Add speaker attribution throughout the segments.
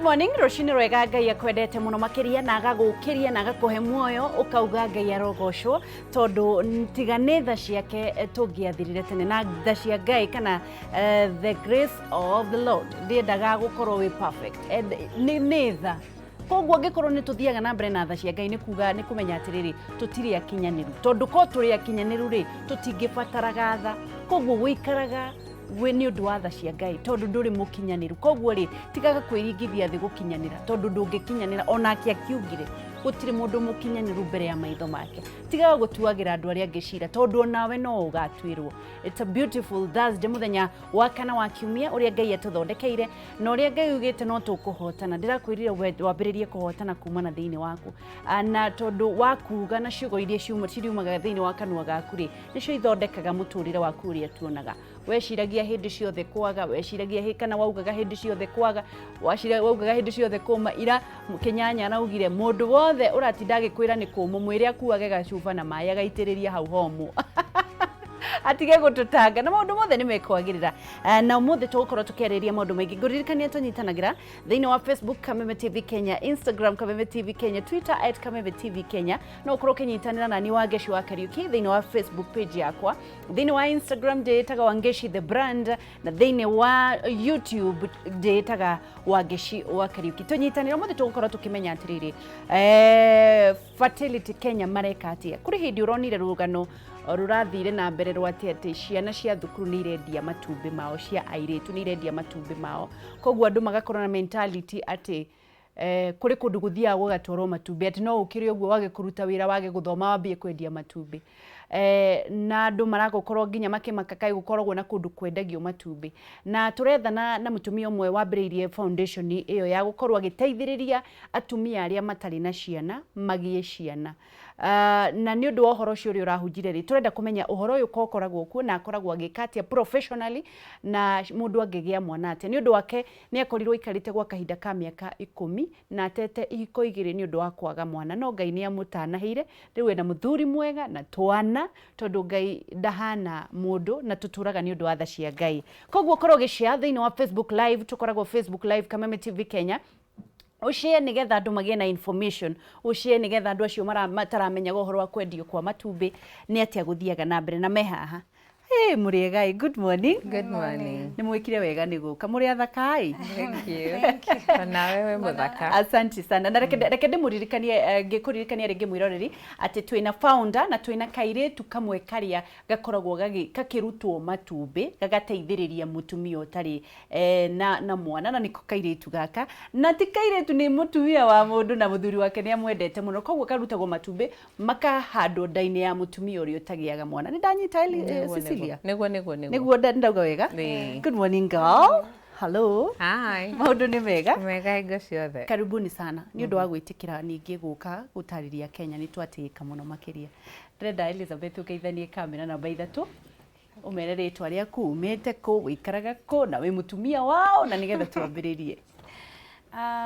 Speaker 1: Morning, rũcinĩ rwega. Ngai akwendete mũno makĩria na agagũkĩria na agakũhe muoyo, ũkauga Ngai arogocwo, tondũ tiga nĩ tha ciake tũngĩathirire tene. Na tha cia Ngai kana the grace of the Lord ndĩendaga gũkorwo wĩ perfect. And nĩ tha. Koguo angĩkorwo nĩ tũthiaga na mbere na tha cia Ngai, nĩ kuga nĩ kũmenya atĩrĩrĩ, tũtirĩ akinyanĩru, tondũ ko tũrĩ akinyanĩru rĩ, tũtingĩbataraga tha. Koguo gũikaraga wĩ nĩ ũndũ wa tha cia Ngai, tondũ ndũrĩ mũkinyanĩru. Koguo rĩ, tigaga kwĩringithia thĩ gũkinyanĩra, tondũ ndũngĩkinyanĩra. Onake akiugire gũtirĩ mũndũ mũkinyanĩru mbere ya maitho make. Tigaga gũtuagĩra andũ arĩa angĩ cira, tondũ onawe no ũgatuĩrwo. It's a beautiful Thursday, mũthenya wa kana wa kiumia, ũrĩa Ngai atũthondekeire na ũrĩa Ngai ugĩte no tũkũhotana. Ndĩrakwĩrire wambĩrĩrie kũhotana kumana thĩinĩ waku. Na tondũ wa kuga na ciugo iria ciriumaga thĩinĩ wa kanua gaku rĩ, nĩcio ithondekaga mũtũrĩre waku ũrĩa tuonaga. Weciragia hĩndĩ ciothe kwaga, weciragia kana waugaga hĩndĩ ciothe kwaga, waugaga hĩndĩ ciothe kũma. Ira Kĩnyanya araugire mũndũ wothe ũratinda agĩkwĩra nĩ kũmũ, mwĩre akuage gacuba na maĩ agaitĩrĩria hau homũ, atige gũtũtanga na maũndũ mothe nĩ mekwagĩrĩra. Na ũmũthĩ tũgũkorwo tũkĩarĩrĩria maũndũ maingĩ. Ngũririkania tũnyitanagĩra thĩinĩ wa Facebook Kameme TV Kenya, Instagram Kameme TV Kenya, Twitter @KamemeTVKenya. No ũkorwo ũkĩnyitanĩra nani Wangeci wa Kariuki thĩinĩ wa Facebook page yakwa. Thĩinĩ wa Instagram ndĩĩtaga Wangeci the Brand, na thĩinĩ wa YouTube ndĩĩtaga Wangeci wa Kariuki. Tũnyitanĩra ũmũthĩ tũgũkorwo tũkĩmenya atĩrĩrĩ, Fertility Kenya mareka atĩa. Kũrĩ hĩndĩ ũronire rũgano rũrathire na mbere rwa atĩ ciana cia thukuru nĩ irendia matumbĩ mao, cia airĩtu nĩ irendia matumbĩ mao. Koguo andũ magakorwo na mentality atĩ kũrĩ kũndũ gũthiaga gũgatwarwo matumbĩ, atĩ no ũkĩre ũguo wage kũruta wĩra, wage gũthoma, wambie kwendia matumbĩ. Na andũ maragũkorwo nginya makĩmaka kaĩ gũkoragwo na kũndũ kwendagio matumbĩ. Na tũrethana na mũtumia ũmwe wambĩrĩirie foundation ĩyo ya gũkorwo agĩteithĩrĩria atumia arĩa matarĩ na ciana magĩe ciana. Na nĩ ũndũ wa ũhoro ũcio ũrĩa ũrahunjire rĩ, tũrenda kũmenya ũhoro ũyũ ko ũkoragwo kuo na akoragwo agĩka atĩa professionally, na mũndũ angĩgĩa mwana atĩa. Nĩ ũndũ wake nĩ akorirwo aikarĩte gwa kahinda ka mĩaka 10 na atete ihiko 2 nĩ ũndũ wa kwaga mwana, no Ngai nĩ amũtanahĩire. Rĩu ena mũthuri mwega na twana, tondũ Ngai ndahana mũndũ na tũtũraga nĩ ũndũ wa tha cia Ngai. Koguo korwo ũgĩshare thĩinĩ wa Facebook Live, tũkoragwo Facebook Live Kameme TV Kenya, ũshare nĩgetha andũ magĩe na information, ũshare nĩgetha andũ acio mataramenyaga ũhoro wa kwendio kwa matumbĩ nĩ atĩa gũthiaga na mbere na me haha. Hey, mũrĩega ĩ? Good morning.
Speaker 2: Good morning.
Speaker 1: Nĩ mwĩkire wega nĩ gũka. Mũrĩ athaka ĩ.
Speaker 2: Thank you. Ona wewe mũthaka.
Speaker 1: Asante sana. Na reke ndĩmũririkanie, ngĩkũririkania rĩngĩ mwĩroreri, atĩ twĩna founder na twĩna kairĩtu kamwe karĩa gakoragwo gakĩrutwo matumbĩ gagateithĩrĩria mũtumia ũtarĩ na mwana, na nĩko kairĩtu gaka. Na ti kairĩtu, nĩ mũtumia wa mũndũ, na mũthuri wake nĩ amwendete mũno. Koguo karutagwo matumbĩ makahandwo nda-inĩ ya mũtumia ũrĩa ũtagĩaga mwana. Nĩ ndanyita, Cecilia?
Speaker 2: Nĩguo, nĩguo, nĩguo.
Speaker 1: Nĩguo ndauga wega?
Speaker 2: Ĩĩ.
Speaker 1: Good morning, girl. Hello.
Speaker 2: Hi.
Speaker 1: Maũndũ nĩ mega?
Speaker 2: Mega hingo ciothe.
Speaker 1: Karibuni sana nĩ ũndũ wa gwĩtĩkĩra ningĩ gũka gũtarĩria Kenya. Nĩ twatĩĩka mũno makĩria. Ndĩrenda Elizabeth ũgeithanie kamera namba 3, ũmere rĩtwa rĩaku, umĩte kũ, wĩikaraga kũ, na wĩ mũtumia wao, na nĩgetha twambĩrĩrie.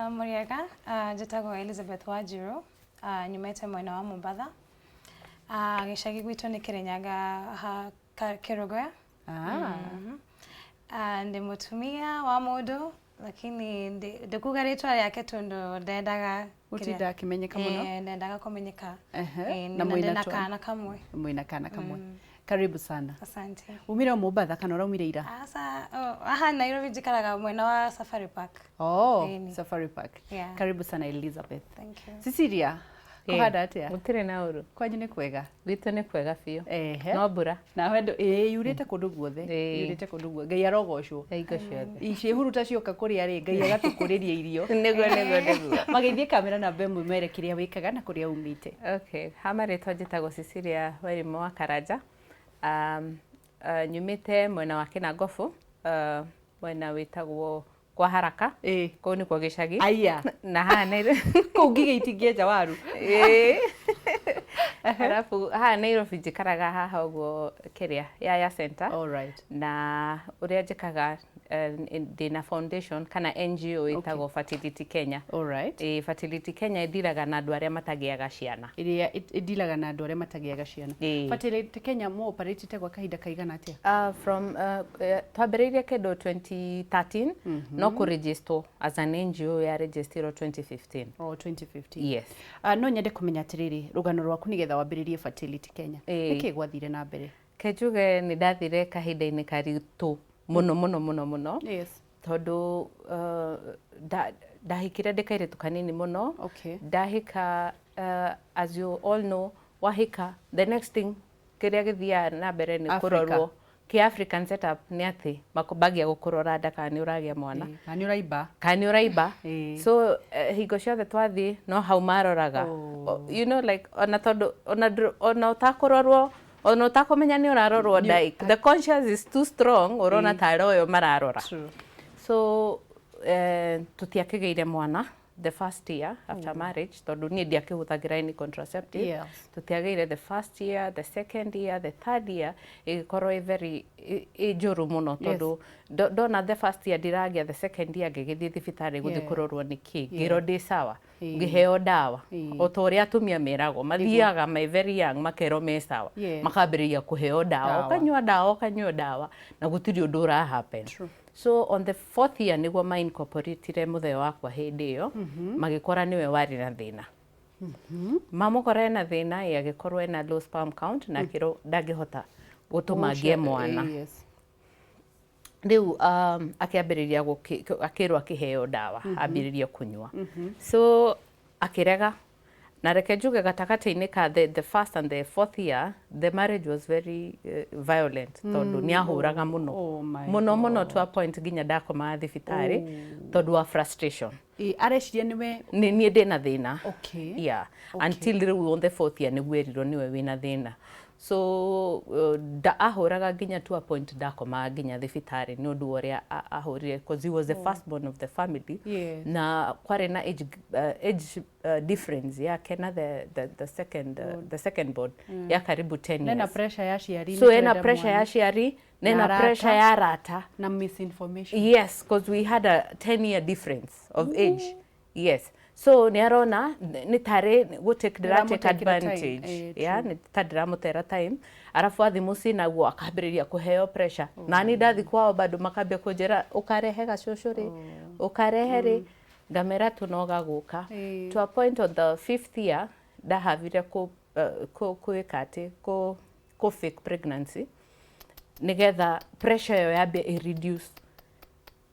Speaker 3: Mũrĩega, njĩtagwo Elizabeth Wanjiru, nyumĩte mwena wa Mombatha. Gĩcagi gwitũ nĩ Kĩrĩnyaga ha Kĩrũgũya. Ndĩ mũtumia wa mũndũ, lakini ndikuga rĩtwa rĩake tondũ ndendaga
Speaker 1: Gũtinda akĩmenyeka mũno.
Speaker 3: Ndendaga kũmenyeka.
Speaker 1: Na
Speaker 3: na
Speaker 1: mwĩna
Speaker 3: ndĩna kana kamwe.
Speaker 1: Mwĩna kana kamwe. Karibu sana.
Speaker 3: Asante.
Speaker 1: Umire o Mombatha kana ũraumire ira?
Speaker 3: Asa, oh, aha Nairobi njikaraga mwena wa Safari Park.
Speaker 1: Oh,
Speaker 3: Ĩni.
Speaker 1: Safari Park.
Speaker 3: Yeah.
Speaker 1: Karibu sana, Elizabeth.
Speaker 3: Thank you.
Speaker 1: Cecilia, kũhanda atĩa?
Speaker 2: Gũtirĩ na ũru.
Speaker 1: Kwanyu nĩ kwega?
Speaker 2: Gwitũ nĩ kwega biũ. No mbura.
Speaker 1: Nawe ndũ ĩĩ yurĩte kũndũ guothe. Yurĩte kũndũ guothe. Ngai arogocwo.
Speaker 2: Hingo ciothe.
Speaker 1: Ciĩhuruta cioka kũrĩa rĩ, Ngai agatũkũrĩria irio.
Speaker 2: Nĩguo, nĩguo, nĩguo.
Speaker 1: Magĩthiĩ kamera namba 1, mere kĩrĩa wĩkaga na kũrĩa umĩte.
Speaker 2: Okay, ha marĩtwa njĩtagwo Cecilia Wairimu wa Karanja. Nyumĩte mwena wa Kĩnangobu, mwena wĩtagwo kwa Haraka. Kũu nĩkuo gĩcagi.
Speaker 1: Aya.
Speaker 2: Na haha Nairobi.
Speaker 1: Kũu ngigĩ itingĩenja waru.
Speaker 2: Ĩĩ. Arabu haha Nairobi njikaraga haha ũguo kĩrĩa Yaya Center.
Speaker 1: All right.
Speaker 2: Na ũrĩa njĩkaga, Ndĩna foundation kana NGO ĩtagwo Fertility Kenya.
Speaker 1: All right.
Speaker 2: Fertility Kenya ĩndiraga na andũ arĩa matagĩaga ciana.
Speaker 1: Ĩrĩa ĩndilaga na andũ arĩa matagĩaga ciana.
Speaker 2: Ĩĩ.
Speaker 1: Fertility Kenya mo operate gwa kahinda kaigana atĩa?
Speaker 2: From twambĩrĩirie kĩndũ 2013, no kũregister as an NGO ya registerwo 2015.
Speaker 1: O 2015?
Speaker 2: Yes.
Speaker 1: No nyende kũmenya atĩrĩrĩ, rũgano rwaku nĩgetha wambĩrĩrie Fertility Kenya. Nĩkĩ gwathire na mbere?
Speaker 2: Kenjuge nĩ ndathire kahinda-inĩ karitũ mũno mũno mũno mũno, tondũ ndahikire ndĩ kairĩtu kanini mũno. Ndahika, as you all know, wahika, the next thing kĩrĩa gĩthiaga na mbere nĩ
Speaker 1: Africa.
Speaker 2: Kũrorwo kĩ African setup nĩ atĩ makombagia gũkũrora nda kana nĩ ũragĩa mwana.
Speaker 1: Kana nĩ ũraimba.
Speaker 2: Kana nĩ ũraimba. So hingo ciothe twathiĩ no hau maroraga. Like ona tondũ ona ũtakũrorwo, ona ũtakũmenya nĩ ũrarorwo nda, the conscience is too strong, ũrona tarĩ ũyũ mararora. So tũtiakĩgĩire mwana the first year after marriage, tondũ niĩ ndiakĩhũthagĩra any contraceptive. Tũtiagĩire the first year, the second year, the third year ĩgĩkorwo ĩ very ĩ njũru mũno, tondũ ndona the first year ndiragĩa, the second year ngĩgĩthiĩ thibitarĩ gũthiĩ kũrorwo nĩkĩ, ngĩrwo ndĩ sawa, ngĩheo ndawa o ta ũrĩa atumia meragwo mathiaga me very young, makerwo me sawa, makambĩrĩria kũheo ndawa.
Speaker 1: Ndawa.
Speaker 2: Ũkanyua ndawa, ũkanyua ndawa na gũtirĩ ũndũ ũra happen. So on the fourth year nĩguo ma incorporatire mũthee wakwa. Hĩndĩ ĩyo magĩkora nĩwe warĩ na thĩna, mamũkora ena thĩna, ĩ agĩkorwo ena low sperm count na akĩrwo ndangĩhota gũtũma ngĩe mwana. Rĩu akĩambĩrĩria akĩrwo akĩheo ndawa, ambĩrĩria kũnyua, so akĩrega. Na reke njuge gatagatĩ-inĩ ka the first and the fourth year, the marriage was very violent, tondũ nĩ ahũraga mũno.
Speaker 1: Oh my.
Speaker 2: Mũno mũno, to a point nginya ndakomaga thibitarĩ tondũ wa frustration.
Speaker 1: Areciria nĩwe.
Speaker 2: Nĩ niĩ ndĩna thĩna. Yeah, until rĩu on the fourth year nĩguo erirwo nĩwe wĩna thĩna. So ahũraga nginya to a point ndakomaga nginya thibitarĩ nĩ ũndũ wa ũrĩa ahũrire, because he was the first born of the family. Na kwarĩ na age difference yake na the second born ya karibu 10
Speaker 1: Nena
Speaker 2: years.
Speaker 1: Pressure ya aciari.
Speaker 2: So
Speaker 1: nĩ
Speaker 2: ena
Speaker 1: twenda
Speaker 2: pressure ya
Speaker 1: mwana.
Speaker 2: aciari,
Speaker 1: Na
Speaker 2: nena
Speaker 1: arata.
Speaker 2: Pressure ya arata.
Speaker 1: Na misinformation.
Speaker 2: Yes, because we had a 10 year difference of age. Yes. So nĩ arona nĩ tarĩ gũ take ndĩra take
Speaker 1: Ndĩramũtekera time.
Speaker 2: advantage. Yeah, nĩ ta ndĩramũtera time. Arabu athi mũciĩ naguo akambĩrĩria kũheo pressure. Na niĩ ndathi kwao bado makambia kũnjĩra, "Ũkarehe gacũcũ rĩ, ũkarehe rĩ?" Ngamera tũnoga gũka. To a point on the fifth year ndahavire kũ kwĩka atĩ kũ fake pregnancy nigetha pressure ĩyo yambie ĩ reduce,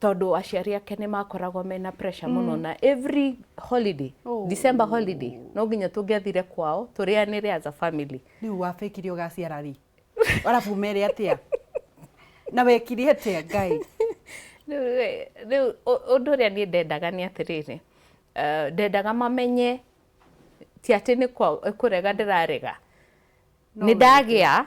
Speaker 2: tondũ aciari ake nĩ makoragwo mena pressure mũno, na every holiday, December holiday, no nginya tũngĩathire kwao tũrĩanĩre as a family.
Speaker 1: Rĩu wabĩkire ũgaciara rĩ, arabu mere atĩa na wekire atĩa, Ngai?
Speaker 2: Rĩu ũndũ ũrĩa niĩ ndendaga nĩ atĩrĩrĩ, ndendaga mamenye ti atĩ nĩ kũrega ndĩrarega, nĩ ndagĩa,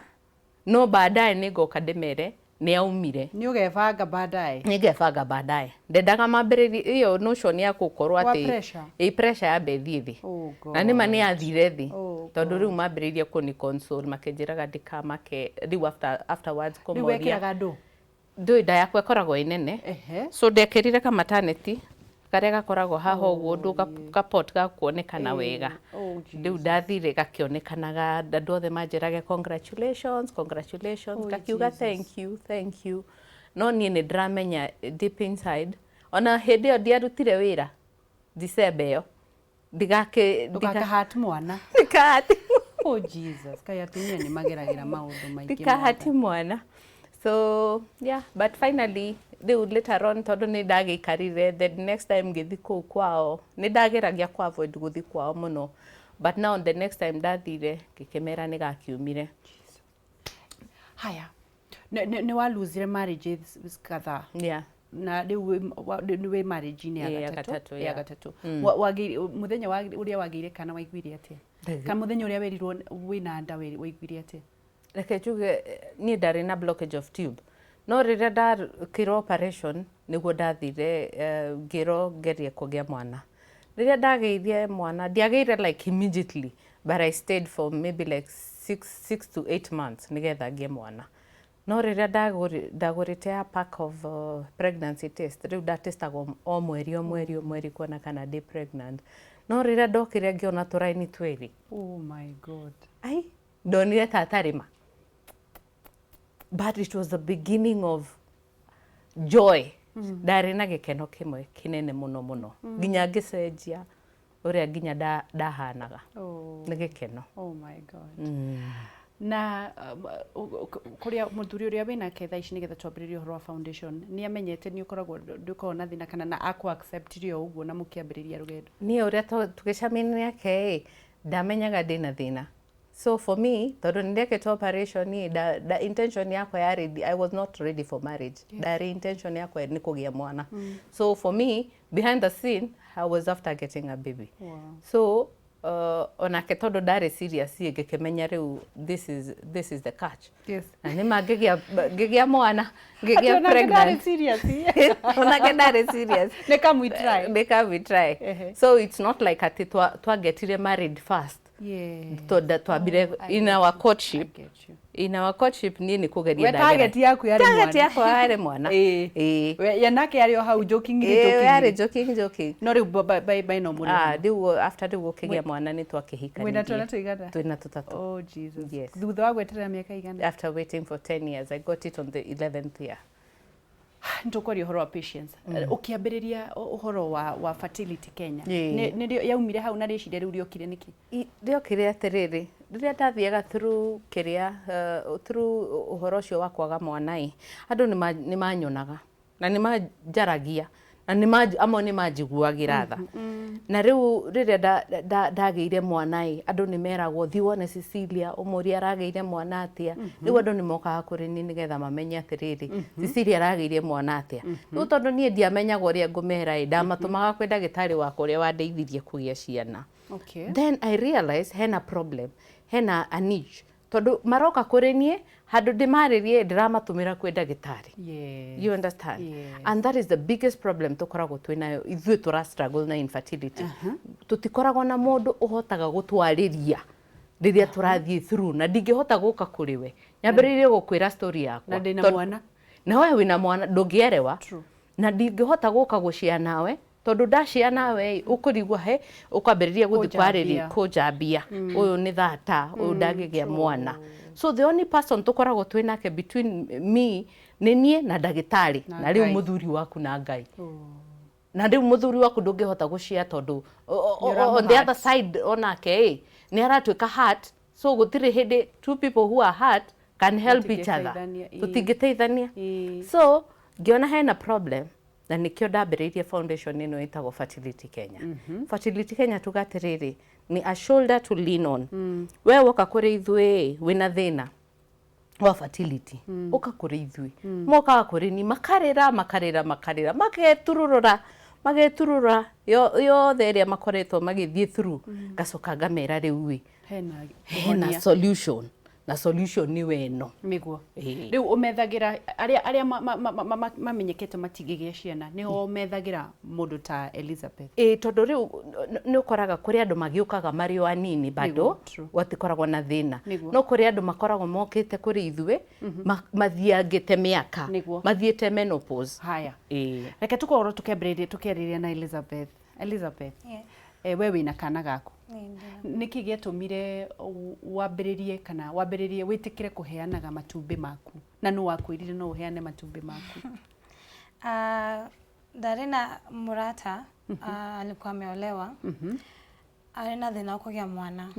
Speaker 2: no baadaye nĩ ngoka ndĩmere nĩ aumire.
Speaker 1: Nĩ ũgebanga baadaye.
Speaker 2: Nĩngebanga baadaye. Ndendaga mambĩrĩrie ĩyo notion ya gũkorwo
Speaker 1: Kwa
Speaker 2: atĩ
Speaker 1: pressure.
Speaker 2: Ĩ pressure yambe ĩthiĩ thĩ.
Speaker 1: Oh God.
Speaker 2: Na nĩma nĩ yathire thĩ,
Speaker 1: Oh.
Speaker 2: tondũ rĩu mambĩrĩirie kũni console, makĩnjĩraga ndikamake rĩu afterwards
Speaker 1: Rĩu
Speaker 2: kũmoria.
Speaker 1: wekĩraga ndũ?
Speaker 2: Ndũĩ nda yakwa ĩkoragwo ĩ nene. So ndekĩrire kamataneti karĩa gakoragwo haha ũguo, ũndũ kapot gakuonekana wega.
Speaker 1: Oh.
Speaker 2: Rĩu ndathire gakĩonekanaga, andũ othe manjĩrage, "Congratulations, congratulations."
Speaker 1: Oh,
Speaker 2: Ngakiuga,
Speaker 1: Jesus.
Speaker 2: "Thank you, thank you." No niĩ nĩ ndĩramenya deep inside, ona hĩndĩ ĩyo ndiarutire wĩra December ĩyo ndigakĩ
Speaker 1: Ndũgakahati mwana.
Speaker 2: Ndikahati.
Speaker 1: Oh Jesus, kaĩ atumia nĩ mageragĩra maũndũ maingĩ.
Speaker 2: Ndikahati mwana. So yeah, but finally rĩu later on, tondũ nĩ ndagĩikarire, the next time ngĩthi kũu kwao, nĩ ndageragia ku avoid gũthi kwao mũno, but now the next time ndathire ngĩkĩmera nĩ gakiumire.
Speaker 1: Haya, nĩ walosire marriages kadhaa.
Speaker 2: Yeah.
Speaker 1: Na rĩu nĩ wĩ marriage-inĩ ya
Speaker 2: Ya
Speaker 1: gatatũ.
Speaker 2: Gatatũ,
Speaker 1: Ya
Speaker 2: yeah.
Speaker 1: gatatũ. Mũthenya ũrĩa wagĩire kana waiguire atĩa? Kana mũthenya ũrĩa werirwo wĩna nda waiguire atĩa?
Speaker 2: Reke njuge, niĩ ndarĩ na blockage of tube, no rĩrĩa ndakĩrwo operation nĩguo ndathire, ngĩrwo ngerie kũgĩa mwana. Rĩrĩa ndagĩire mwana, ndiagĩire like immediately, but I stayed for maybe like 6 to 8 months nĩgetha ngĩe mwana. No rĩrĩa ndagũrĩte a pack of pregnancy test, rĩu ndatestagwo o mweri o mweri o mweri kuona kana ndĩ pregnant. No rĩrĩa ndokire ngĩona tũraini twĩrĩ.
Speaker 1: Oh my God.
Speaker 2: Ai, ndonire ta atarĩ ma. But it was the beginning of joy. Ndarĩ na gĩkeno kĩmwe kĩnene mũno mũno. Nginya ngĩcenjia ũrĩa nginya ndahanaga.
Speaker 1: Oh.
Speaker 2: Nĩ gĩkeno.
Speaker 1: Oh my God. Na kũrĩa mũthuri ũrĩa wĩnake thaa ici, nĩgetha twambĩrĩrie ũhoro wa foundation, nĩ amenyete nĩ ũkoragwo ndũkoragwo na thĩna kana na akũ accept o ũguo na mũkĩambĩrĩria rũgendo?
Speaker 2: Niĩ ũrĩa tũgĩcemania nake ĩ, ndamenyaga ndĩna thĩna. So for me, tondũ nĩ ndekĩte operation ĩ, da intention yakwa yarĩ, I was not ready for marriage. Ndarĩ intention yakwa nĩ kũgĩa mwana. So for me, behind the scene, I was after getting a baby. So onake tondũ ndarĩ serious ĩ, ngĩkĩmenya rĩu this is the catch. Na nĩ ma ngĩgĩa mwana, ngĩgĩa
Speaker 1: Atĩ onake ndarĩ
Speaker 2: pregnant.
Speaker 1: serious.
Speaker 2: Onake ndarĩ serious.
Speaker 1: Nĩ come we try.
Speaker 2: Nĩ come we try. So it's not like atĩ twagetire married first. Twambire
Speaker 1: I
Speaker 2: in
Speaker 1: get
Speaker 2: our
Speaker 1: you.
Speaker 2: courtship.
Speaker 1: I get you.
Speaker 2: In our courtship, niĩ nĩ kũgeria
Speaker 1: We target yaku yarĩ
Speaker 2: Target
Speaker 1: mwana.
Speaker 2: yakwa yarĩ mwana.
Speaker 1: Ĩĩ.
Speaker 2: Ĩĩ.
Speaker 1: We nake yarĩ o hau jokingly,
Speaker 2: Ĩĩ,
Speaker 1: jokingly.
Speaker 2: yarĩ joking joking.
Speaker 1: No rĩu by no mũrĩ
Speaker 2: Ah, rĩu after rĩu gũkĩgĩa mwana nĩ twakĩhikanirie.
Speaker 1: Mwĩna twana tũigana?
Speaker 2: Twĩna tũtatũ.
Speaker 1: Oh Jesus.
Speaker 2: Yes.
Speaker 1: Thutha wa gweterera mĩaka igana?
Speaker 2: After waiting for 10 years, I got it on the 11th year.
Speaker 1: Nĩtũkwaria ũhoro wa patience. Ũkĩambĩrĩria ũhoro wa Fertility Kenya,
Speaker 2: Ĩĩ.
Speaker 1: nĩrĩo yaumire hau na rĩciria rĩu rĩokire nĩkĩ?
Speaker 2: Rĩokire atĩrĩrĩ, rĩrĩa ndathiaga through kĩrĩa through ũhoro ũcio wa kwaga mwana ĩ, andũ nĩ manyonaga na nĩ manjaragia na amwe nĩ manjiguagĩra tha. Na rĩu rĩrĩa ndagĩire mwana ĩ, andũ nĩ meragwo, "Thiĩ wone Cecilia, ũmũrie aragĩire mwana atĩa." Rĩu andũ nĩ mokaga kũrĩ niĩ nĩgetha mamenye atĩrĩrĩ, Cecilia aragĩire mwana atĩa. Rĩu tondũ niĩ ndiamenyaga ũrĩa ngũmera ĩ, ndamatũmaga kwĩ ndagĩtarĩ wakwa ũrĩa wandeithirie kũgĩa ciana. Then I realized hena problem, hena a niche, tondũ maroka kũrĩ niĩ, handũ ndĩmarĩrie, ndĩramatũmĩra kwĩ ndagĩtarĩ. You understand?
Speaker 1: Yes.
Speaker 2: And that is the biggest problem tũkoragwo twĩ nayo ithuĩ tũra struggle na infertility. Tũtikoragwo na mũndũ ũhotaga gũtwarĩria rĩrĩa tũrathiĩ through, na ndingĩhota gũka kũrĩ we nyambĩrĩrie gũkwĩra story yakwa.
Speaker 1: Na ndĩna mwana.
Speaker 2: Na we wĩna mwana, ndũngĩerewa.
Speaker 1: True.
Speaker 2: Na ndingĩhota gũka gũcia nawe, tondũ ndacia nawe ĩ, ũkũrigwo he ũkwambĩrĩria gũthiĩ kwarĩria kũnjambia, ũyũ nĩ thata, ũyũ ndangĩgĩa mwana. So the only person tũkoragwo twĩ nake between me nĩ niĩ na ndagĩtarĩ na rĩu
Speaker 1: Ngai.
Speaker 2: Mũthuri waku na Ngai. Na rĩu mũthuri waku ndũngĩhota gũcia tondũ on the other side onake ĩ nĩ aratuĩka hurt. So gũtirĩ hĩndĩ two people who are hurt can help each other.
Speaker 1: Mũtingĩteithania, ĩĩ.
Speaker 2: Tũtingĩteithania.
Speaker 1: Ĩĩ.
Speaker 2: So ngĩona hena problem, na nĩkĩo ndambĩrĩirie foundation ĩno ĩtagwo Fertility Kenya. Fertility Kenya tuga atĩrĩrĩ, nĩ a shoulder to lean on. We woka kũrĩ ithuĩ wĩna thĩna wa fertility, ũka kũrĩ ithuĩ. Mokaga kũrĩ ni makarĩra, makarĩra, makarĩra, mageturũrũra, mageturũra yothe ĩrĩa makoretwo magĩthiĩ through. Ngacoka ngamera, rĩu ĩ,
Speaker 1: hena
Speaker 2: hena
Speaker 1: kĩhonia.
Speaker 2: Solution, na solution nĩ weno.
Speaker 1: Nĩguo.
Speaker 2: Ĩĩ.
Speaker 1: Rĩu ũmethagĩra arĩa mamenyekete matingĩgĩa ciana, nĩo methagĩra mũndũ ta Elizabeth?
Speaker 2: Ĩ, tondũ rĩu nĩ ũkoraga kũrĩ andũ magĩũkaga marĩ o anini bado
Speaker 1: Nĩguo, true.
Speaker 2: gũtikoragwo na thĩna.
Speaker 1: Nĩguo.
Speaker 2: No kũrĩ andũ makoragwo mokĩte kũrĩ ithuĩ mathiangĩte mĩaka,
Speaker 1: Nĩguo.
Speaker 2: mathiĩte menopause.
Speaker 1: Haya.
Speaker 2: Ĩĩ.
Speaker 1: Reke tũkorwo tũkĩambĩrĩria tũkĩarĩria na Elizabeth. Elizabeth,
Speaker 3: Yeah.
Speaker 1: we wĩna kana gaku.
Speaker 3: Nĩ ndĩna.
Speaker 1: Nĩkĩ gĩatũmire wambĩrĩrie kana wambĩrĩrie wĩtĩkĩre kũheanaga matumbĩ maku, na nũ wakwĩrire no ũheane matumbĩ maku?
Speaker 3: Ndarĩ na mũrata, alikuwa ameolewa, arĩ na thĩna wa kũgĩa mwana.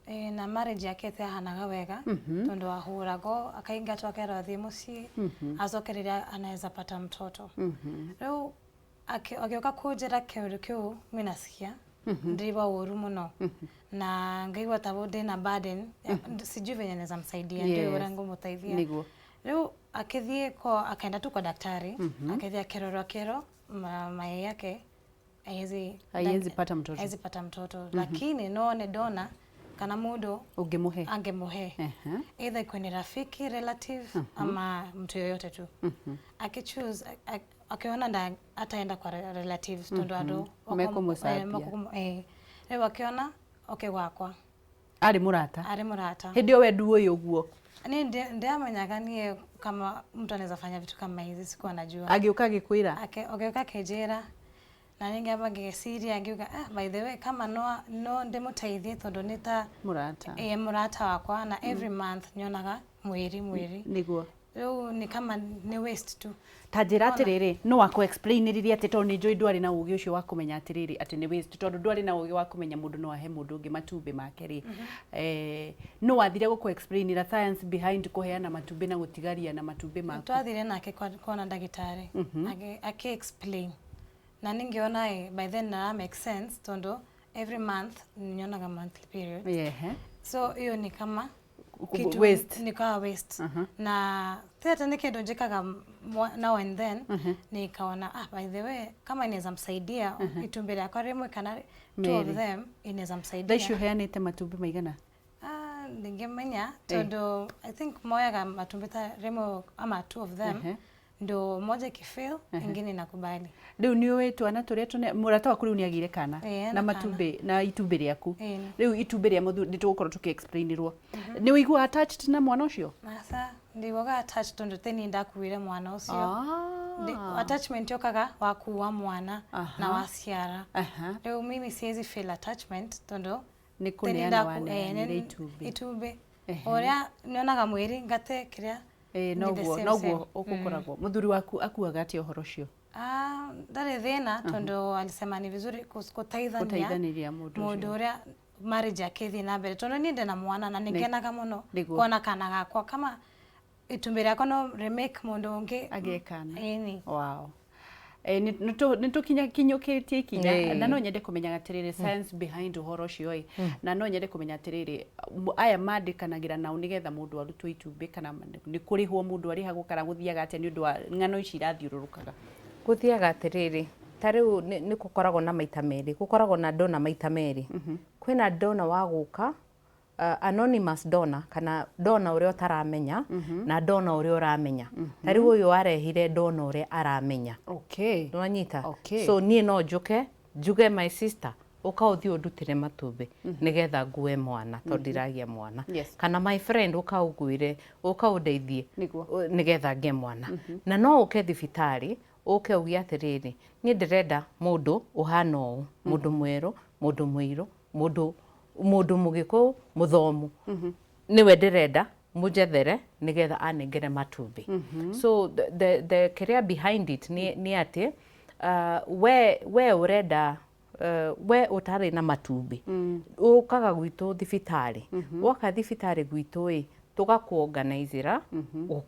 Speaker 3: E, na marriage yake ĩtiahanaga wega tondũ ahũragwo, akaingatwo, akerwo athiĩ mũciĩ, acoke rĩrĩa anaweza pata mtoto. Rĩu agĩũka kũnjĩra kĩũndũ kĩu, mi nasikia ndĩraigua ũru mũno na ngaigua ta ndĩna burden, sijui venye naweza msaidia, ndiũ ũrĩa ngũmũteithia. Rĩu akĩthiĩ kwa, akaenda tu kwa daktari, akĩthiĩ akĩrorwo, akĩrwo mayai yake haiwezi
Speaker 1: Haiwezi pata mtoto.
Speaker 3: Haiwezi pata mtoto, lakini no nĩ ndona kana mũndũ
Speaker 1: ũngĩmũhe.
Speaker 3: Angemũhe, either ikuwe ni rafiki, relative ama mtu yoyote tu. Akichoose, akiona nda ataenda kwa relatives tondu andu
Speaker 1: Mekũmũcambia.
Speaker 3: Rĩu akiona okay gwakwa.
Speaker 1: Arĩ mũrata?
Speaker 3: Arĩ mũrata.
Speaker 1: Hĩndĩ ĩyo we nduũĩ ũguo?
Speaker 3: Niĩ ndiamenyaga niĩ Kama mtu anaweza fanya vitu kama hizi, sikuwa najua.
Speaker 1: Agĩũka agĩkwĩra?
Speaker 3: Agĩũka akĩnjĩra, na niĩ ngĩamba ngĩciria, ngiuga, "Ah, by the way, kama no ndĩmũteithie tondũ nĩ ta
Speaker 1: mũrata.
Speaker 3: Ĩĩ, mũrata wakwa, na every month nyonaga mwĩrĩ. Rĩu nĩ kama nĩ waste tu."
Speaker 1: Ta njĩra atĩrĩrĩ, no akũ explainĩrire atĩ, tondũ nĩ njũĩ ndwarĩ na ũgĩ ũcio wa kũmenya atĩrĩrĩ atĩ nĩ waste, tondũ ndwarĩ na ũgĩ wa kũmenya mũndũ no ahe mũndũ ũngĩ matumbĩ make rĩ, no wathire gũkũ explainĩra science behind kũheana matumbĩ na gũtigaria na matumbĩ maku?
Speaker 3: Twathire nake kuona ndagĩtarĩ, akĩ explain, na ningĩona by then na make sense, tondũ every month nyonaga monthly period. So hiyo ni kama kitu
Speaker 1: waste.
Speaker 3: Ni kama waste, na theatre ni kindu njikaga now and then. Nikaona, ah, by the way, kama inaweza msaidia itumbĩ rĩakwa rĩmwe kana two of
Speaker 1: Merĩ.
Speaker 3: them, inaweza
Speaker 1: Thaa
Speaker 3: msaidia.
Speaker 1: ici ũheanĩte matumbĩ maigana?
Speaker 3: Ah, ndingĩmenya, tondũ I think moyaga matumbĩ ta rĩmwe ama two of them, ndo moja ikifail, ingine inakubali.
Speaker 1: Rĩu nĩ ũĩ twana tũrĩa tũne mũrata waku rĩu nĩ agĩire kana?
Speaker 3: Ĩĩ, ena
Speaker 1: na
Speaker 3: kana.
Speaker 1: Matumbĩ na itumbĩ rĩaku.
Speaker 3: Ĩĩ.
Speaker 1: Rĩu itumbĩ rĩa mũthuri nĩ tũgũkorwo tũkĩ explainĩrwo. Nĩ ũiguaga attached na mwana ũcio?
Speaker 3: Asa ndiguaga attached, tondũ teni ndakuire mwana ũcio. Attachment yokaga wakuua mwana na waciara. Rĩu mimi siwezi feel attachment tondũ
Speaker 1: Nĩ
Speaker 3: teni
Speaker 1: kũneana waneanire itumbĩ.
Speaker 3: Itumbĩ ũrĩa nyonaga mwĩrĩ ngate kĩrĩa.
Speaker 1: Ĩĩ,
Speaker 3: Ni the
Speaker 1: noguo
Speaker 3: same,
Speaker 1: noguo
Speaker 3: same.
Speaker 1: ũgũkoragwo. Mũthuri waku akuaga atĩa ũhoro ũcio?
Speaker 3: Ah, ndarĩ thĩna, tondũ alisema ni vizuri gũteithania
Speaker 1: gũteithanĩria mũndũ
Speaker 3: mũndũ
Speaker 1: ũcio.
Speaker 3: Ũrĩa marriage yake ĩthiĩ na mbere, tondũ niĩ ndĩna mwana na nĩngenaga mũno kuona kana gakwa, kama itumbĩ rĩakwa no remake mũndũ ũngĩ
Speaker 1: agĩe kana.
Speaker 3: Ĩni.
Speaker 1: Wow. Nĩ tũkinyũkĩtie ikinya na no nyende kũmenya atĩrĩrĩ, science behind ũhoro ũcio ĩ, na no nyende kũmenya atĩrĩrĩ, aya mandĩkanagĩra nao nĩgetha mũndũ arutwo itumbĩ, kana nĩ kũrĩhwo mũndũ arĩhagwo, kana gũthiaga atĩa, nĩ ũndũ wa ng'ano ici irathiũrũrũkaga?
Speaker 2: Gũthiaga atĩrĩrĩ, ta rĩu nĩ gũkoragwo na maita merĩ, gũkoragwo na donor maita merĩ. Kwĩna donor wa gũka, anonymous donor, kana donor ũrĩa ũtaramenya, na donor ũrĩa ũramenya. Ta rĩu ũyũ arehire donor ũrĩa aramenya. Nĩwanyita?
Speaker 1: Okay.
Speaker 2: So niĩ no njũke njuge, "My sister, ũka ũthiĩ ũndutĩre matumbĩ nĩgetha ngue mwana, tondũ ndiragĩa mwana," kana, "My friend, ũka ũnguĩre, ũka ũndeithie nĩgetha ngĩe mwana." Na no ũke thibitarĩ, ũke uge atĩrĩrĩ, "Niĩ ndĩrenda mũndũ ũhana ũũ, mũndũ mwerũ, mũndũ mũirũ, mũndũ mũgĩkũyũ mũthomu, nĩwe ndĩrenda mũnjethere nĩgetha anengere matumbĩ." So the kĩrĩa behind it nĩ atĩ we ũrenda, we ũtarĩ na matumbĩ, ũkaga gwitũ thibitarĩ. Woka thibitarĩ gwitũ ĩ, tũgakũorganizĩra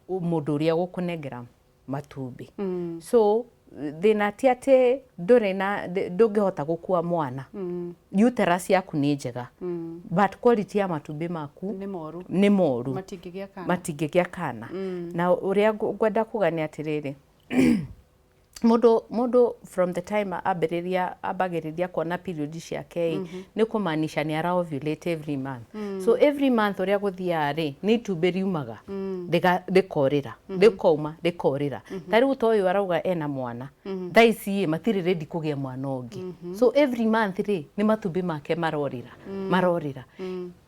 Speaker 2: mũndũ ũrĩa gũkũnengera matumbĩ. So thĩna ti atĩ ndũrĩ na ndũngĩhota gũkua mwana. Uterus yaku nĩ njega, but quality ya matumbĩ maku
Speaker 1: nĩ moru.
Speaker 2: Nĩ moru.
Speaker 1: Matingĩgĩa kana.
Speaker 2: Matingĩgĩa kana. Na ũrĩa ngwenda kuga nĩ atĩrĩrĩ, mũndũ from the time ambĩrĩria ambagĩrĩria kuona period ciake ĩ, nĩ kũmaanisha nĩ ara ovulate every month. So every month ũrĩa gũthiaga rĩ, nĩ itumbĩ riumaga rĩkorĩra, rĩkauma, rĩkorĩra. Ta rĩu ta ũyũ arauga ena mwana thaa ici ĩ, matirĩ ready kũgĩa mwana ũngĩ. So every month rĩ, nĩ matumbĩ make marorĩra, marorĩra.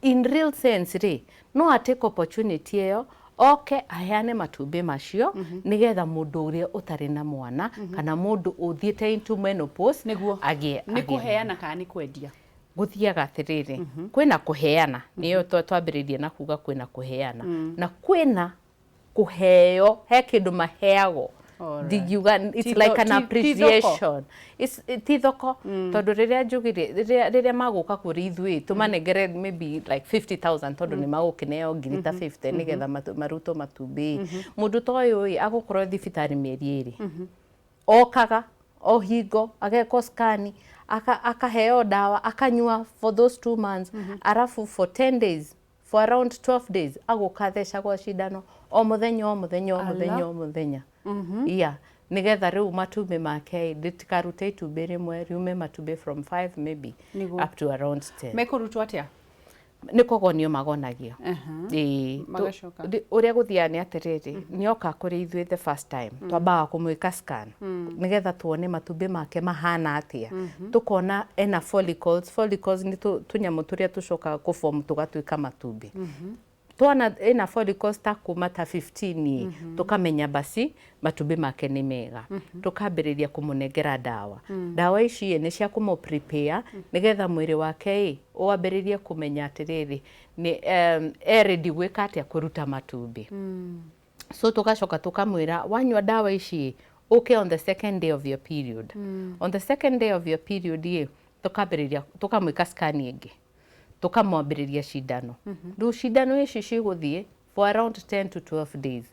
Speaker 2: In real sense rĩ, no a take opportunity ĩyo oke aheane matumbĩ macio nĩgetha mũndũ ũrĩa ũtarĩ na mwana kana mũndũ ũthiĩte into menopause agĩe
Speaker 1: nĩ
Speaker 2: agĩe.
Speaker 1: Kũheana kana nĩ kwendia?
Speaker 2: Gũthiaga atĩrĩrĩ, kwĩna kũheana, nĩyo twambĩrĩirie na kuga kwĩna kũheana na kwĩna kũheo. He kĩndũ maheagwo. Ndingiuga it's like an
Speaker 1: ti thoko.
Speaker 2: Appreciation. Ti thoko, tondũ rĩrĩa njugire, rĩrĩa magũka kũrĩ ithuĩ, tũmanengere maybe like 50,000, tondũ nĩ magũkĩneo ngiri ta 50 nĩgetha marutwo matumbĩ. Mũndũ ta ũyũ ĩ, agũkorwo thibitarĩ mĩeri 2, okaga o hingo agekwo scan, akaheo ndawa akanyua for those 2 months, arafu for 10 days, for around 12 days, agũka thecagwo cindano o mũthenya, o mũthenya, o mũthenya, o mũthenya, yeah, nĩgetha rĩu matumbĩ make rĩtikarute itumbĩ rĩmwe, riume matumbĩ from 5 maybe up to around 10.
Speaker 1: Mekũrutwo atĩa?
Speaker 2: Nĩ kũgonio magonagio. Ĩĩ,
Speaker 1: Magacoka.
Speaker 2: Ũrĩa gũthiaga nĩ atĩrĩrĩ, nĩoka kũrĩ ithuĩ the first time, twambaga kũmwĩka scan nĩgetha tuone matumbĩ make mahana atĩa. Tũkona ena follicles. Follicles nĩ tũnyamũ tũrĩa tũcokaga kũform tũgatuĩka matumbĩ. Twona ĩna follicles ta kuma ta 15 ĩ, tũkamenya basi matumbĩ make nĩ mega. Tũkambĩrĩria kũmũnengera ndawa. Ndawa ici ĩ, nĩ cia kũmũ prepare nĩgetha mwĩrĩ wake ĩ wambĩrĩrie kũmenya atĩrĩrĩ, nĩ e ready gwĩka atĩa, kũruta matumbĩ. So tugacoka tukamwĩra, wanyua ndawa ici, ũke on the second day of your period. On the second day of your period ĩ, tukambĩrĩria tukamwĩka scan ĩngĩ, tukamwambĩrĩria cindano. Rĩu cindano ici cigũthiĩ for around 10 to 12 days.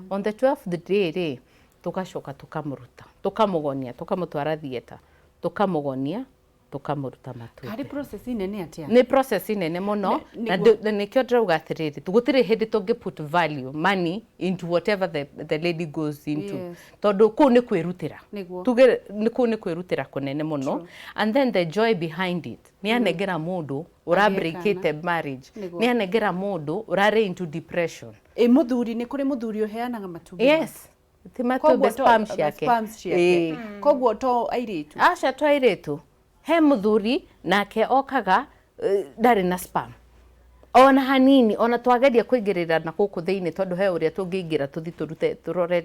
Speaker 2: On the 12th day rĩ, tugacoka tukamũruta, tukamũgonia, tukamũtwara theatre, tukamũgonia, tukamũruta matumbĩ.
Speaker 1: Harĩ process nene atĩa?
Speaker 2: Nĩ process nene mũno. Na na nĩkĩo ndĩrauga atĩrĩrĩ, gũtirĩ hĩndĩ tũngĩ put value money into whatever the lady goes into, tondũ kũu nĩ kwĩrutĩra. Tuge nĩ kũu nĩ kwĩrutĩra kũnene mũno, and then the joy behind it nĩ anengera mũndũ ũrabreakĩte marriage, nĩ anengera mũndũ ũrarĩ into depression.
Speaker 1: Ĩ mũthuri, nĩ kũrĩ mũthuri ũheanaga matumbĩ?
Speaker 2: Yes, ti matumbĩ, sperm ciake.
Speaker 1: Sperms ciake. Koguo to airĩtu?
Speaker 2: Aca, to airĩtu. He mũthuri nake okaga, ndarĩ na sperm ona hanini. Ona twageria kũingĩrĩra na gũkũ thĩinĩ, tondũ he ũrĩa tũngĩingĩra tũthi tũrute, tũrore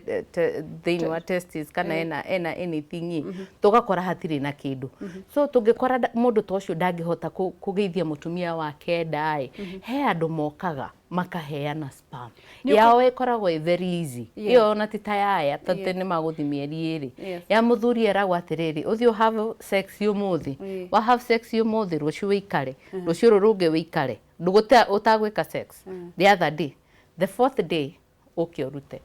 Speaker 2: thĩinĩ wa testes kana ena anything ĩ, tũgakora hatirĩ na kĩndũ. So tũngĩkora mũndũ ta ũcio ndangĩhota kũgĩithia mũtumia wake nda ĩ, he andũ mokaga makaheana sperm yao. Ĩkoragwo ĩ very easy ĩyo, ona ti ta yaya, tondũ nĩ magũthiĩ mĩeri 2. Ya mũthuri eragwo atĩrĩrĩ, ũthiĩ have sex ũmũthĩ. Wa have sex ũmũthĩ, rũciũ wĩikare, rũciũ rũrũ rũngĩ wĩikare ndũgũte ũtagwĩka sex, the other day, the fourth day, ũke ũrute,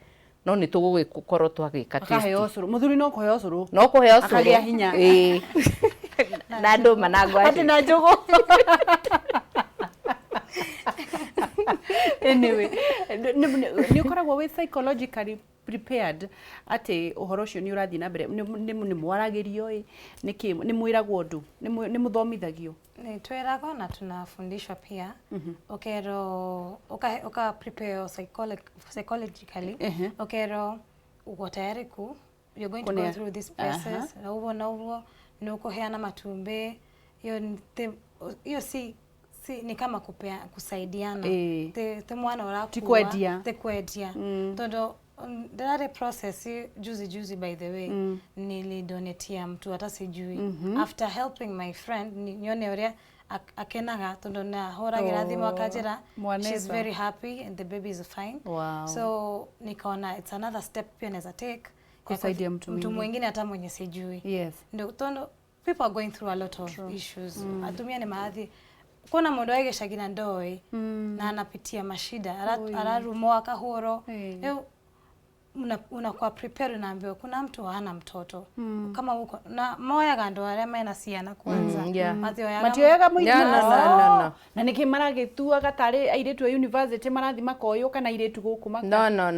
Speaker 2: no nĩ tũgũgĩkorwo twagĩka test.
Speaker 1: Akaheo ũcũrũ mũthuri, no kũheo ũcũrũ.
Speaker 2: No kũheo ũcũrũ.
Speaker 1: Akagĩa hinya.
Speaker 2: Ĩĩ. Na ndũma na ngwacĩ.
Speaker 1: Atĩ na njũgũ. Anyway, nĩ ũkoragwo wĩ psychologically prepared atĩ ũhoro ũcio nĩ ũrathiĩ na mbere? Nĩ mwaragĩrio ĩ, nĩkĩ nĩ mwĩragwo ũndũ, nĩ mũthomithagio?
Speaker 3: Nĩ twĩragwo na tunafundishwa pia. Ũkerwo uka prepare psychologically, ũkerwo uko tayari ku you're going to go through this process, na ũguo na ũguo nĩ ũkũheana matumbĩ. Hiyo hiyo si ni kama kupea, kusaidiana. Ti mwana ũrakua.
Speaker 1: Ti kwendia.
Speaker 3: Ti kwendia, tondũ ndĩrarĩ process juzi juzi, by the way, nilidonatia mtu hata sijui, after helping my friend, nione ũrĩa akenaga, tondũ nahũragĩra thimũ akanjĩra she's
Speaker 1: Mwanetha.
Speaker 3: very happy and the baby is fine. So nikaona it's another step pia naweza take ya
Speaker 1: Kusaidia mtu
Speaker 3: mtu
Speaker 1: mwingine.
Speaker 3: Mwingine hata mwenye sijui. Ndio tondu people are going through a lot of issues. Atumia nĩ marathi kuna mundu wa gĩcagi na ndoĩ na anapitia mashida, ararumwo, akahũrwo. Rĩu unakuwa prepare, unaambiwa kuna mtu hana mtoto kama uko na moyaga andũ arĩa mena ciana kwanza. Matioyaga.
Speaker 1: Matioyaga mũirĩtu.
Speaker 2: No.
Speaker 1: Na nĩkĩ maragĩtuaga tarĩ airĩtu a university marathi makoywo, kana airĩtu gũkũ maka?
Speaker 2: No,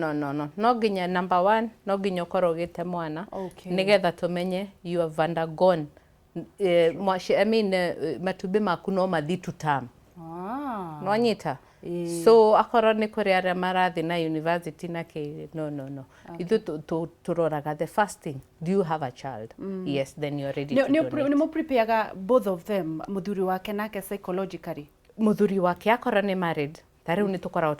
Speaker 2: no nginya, number one, no nginya ũkorwo ũgĩte mwana, nĩgetha tũmenye you have undergone I mean, matumbĩ maku no mathi to term. Nwanyita? So akorwo nĩ kũrĩ arĩa marathiĩ na university na kĩ, no, ithuĩ tũroraga the first thing, do you have a child? Yes, then you're ready to donate.
Speaker 1: Nĩ mũprepareaga both of them, mũthuri wake nake, psychologically?
Speaker 2: Mũthuri wake akorwo nĩ married, ta rĩu nĩ tũkoragwo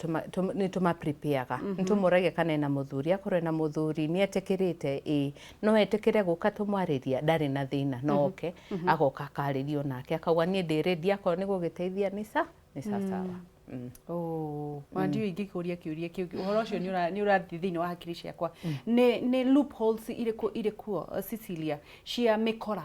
Speaker 2: nĩ tũmaprepareaga, nĩ tũmũragia kana ena mũthuri. Akorwo ena mũthuri, nĩ etĩkĩrĩte, ĩ no etĩkĩre gũka tũmwarĩria, ndarĩ na thĩna, no oke, agoka akarĩrio nake, akauga niĩ ndĩ ready, akorwo nĩ gũgĩteithia nĩ sawa.
Speaker 1: Oh, ma ndiũĩ ingĩkũria kĩũria kĩu. Ũhoro ũcio nĩ ũrathiĩ thĩinĩ wa hakiri ciakwa. Nĩ loopholes irĩkũ irĩ kuo, Cecilia, cia mĩkora?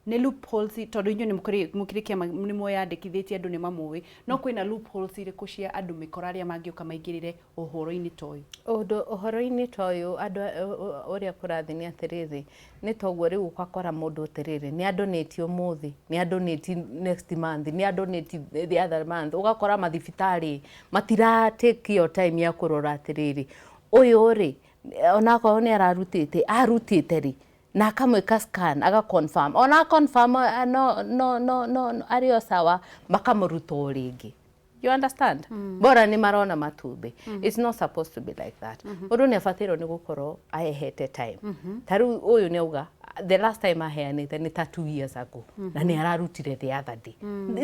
Speaker 1: Nĩ loopholes, tondũ inyuĩ nĩ mũkĩrĩ kĩama, nĩ mweyandĩkithĩtie, andũ nĩ mamũĩ, no kwĩna loopholes irĩkũ cia andũ mĩkora arĩa mangĩũka maingĩrĩre ũhoro-inĩ ta ũyũ?
Speaker 2: Ũndũ ũhoro-inĩ ta ũyũ, andũ ũrĩa kũrathiĩ nĩ atĩrĩrĩ, nĩ toguo rĩu ũgakora mũndũ atĩrĩrĩ, nĩ adonate ũmũthĩ, nĩ adonate next month, nĩ adonate the other month. Ũgakora mathibitarĩ matira take your time ya kũrora atĩrĩrĩ, ũyũ rĩ, onakorwo nĩ ararutĩte, arutĩte rĩ, na akamwĩka scan, aga confirm, ona confirm no arĩ o sawa, makamũruta o rĩngĩ. You understand? Bora nĩ marona matumbĩ. It's not supposed to be like that. Mũndũ nĩ abatairwo nĩ gũkorwo ahehete time. Ta rĩu ũyũ nĩ auga the last time aheanĩte nĩ ta 2 years ago, na nĩ ararutire the other day.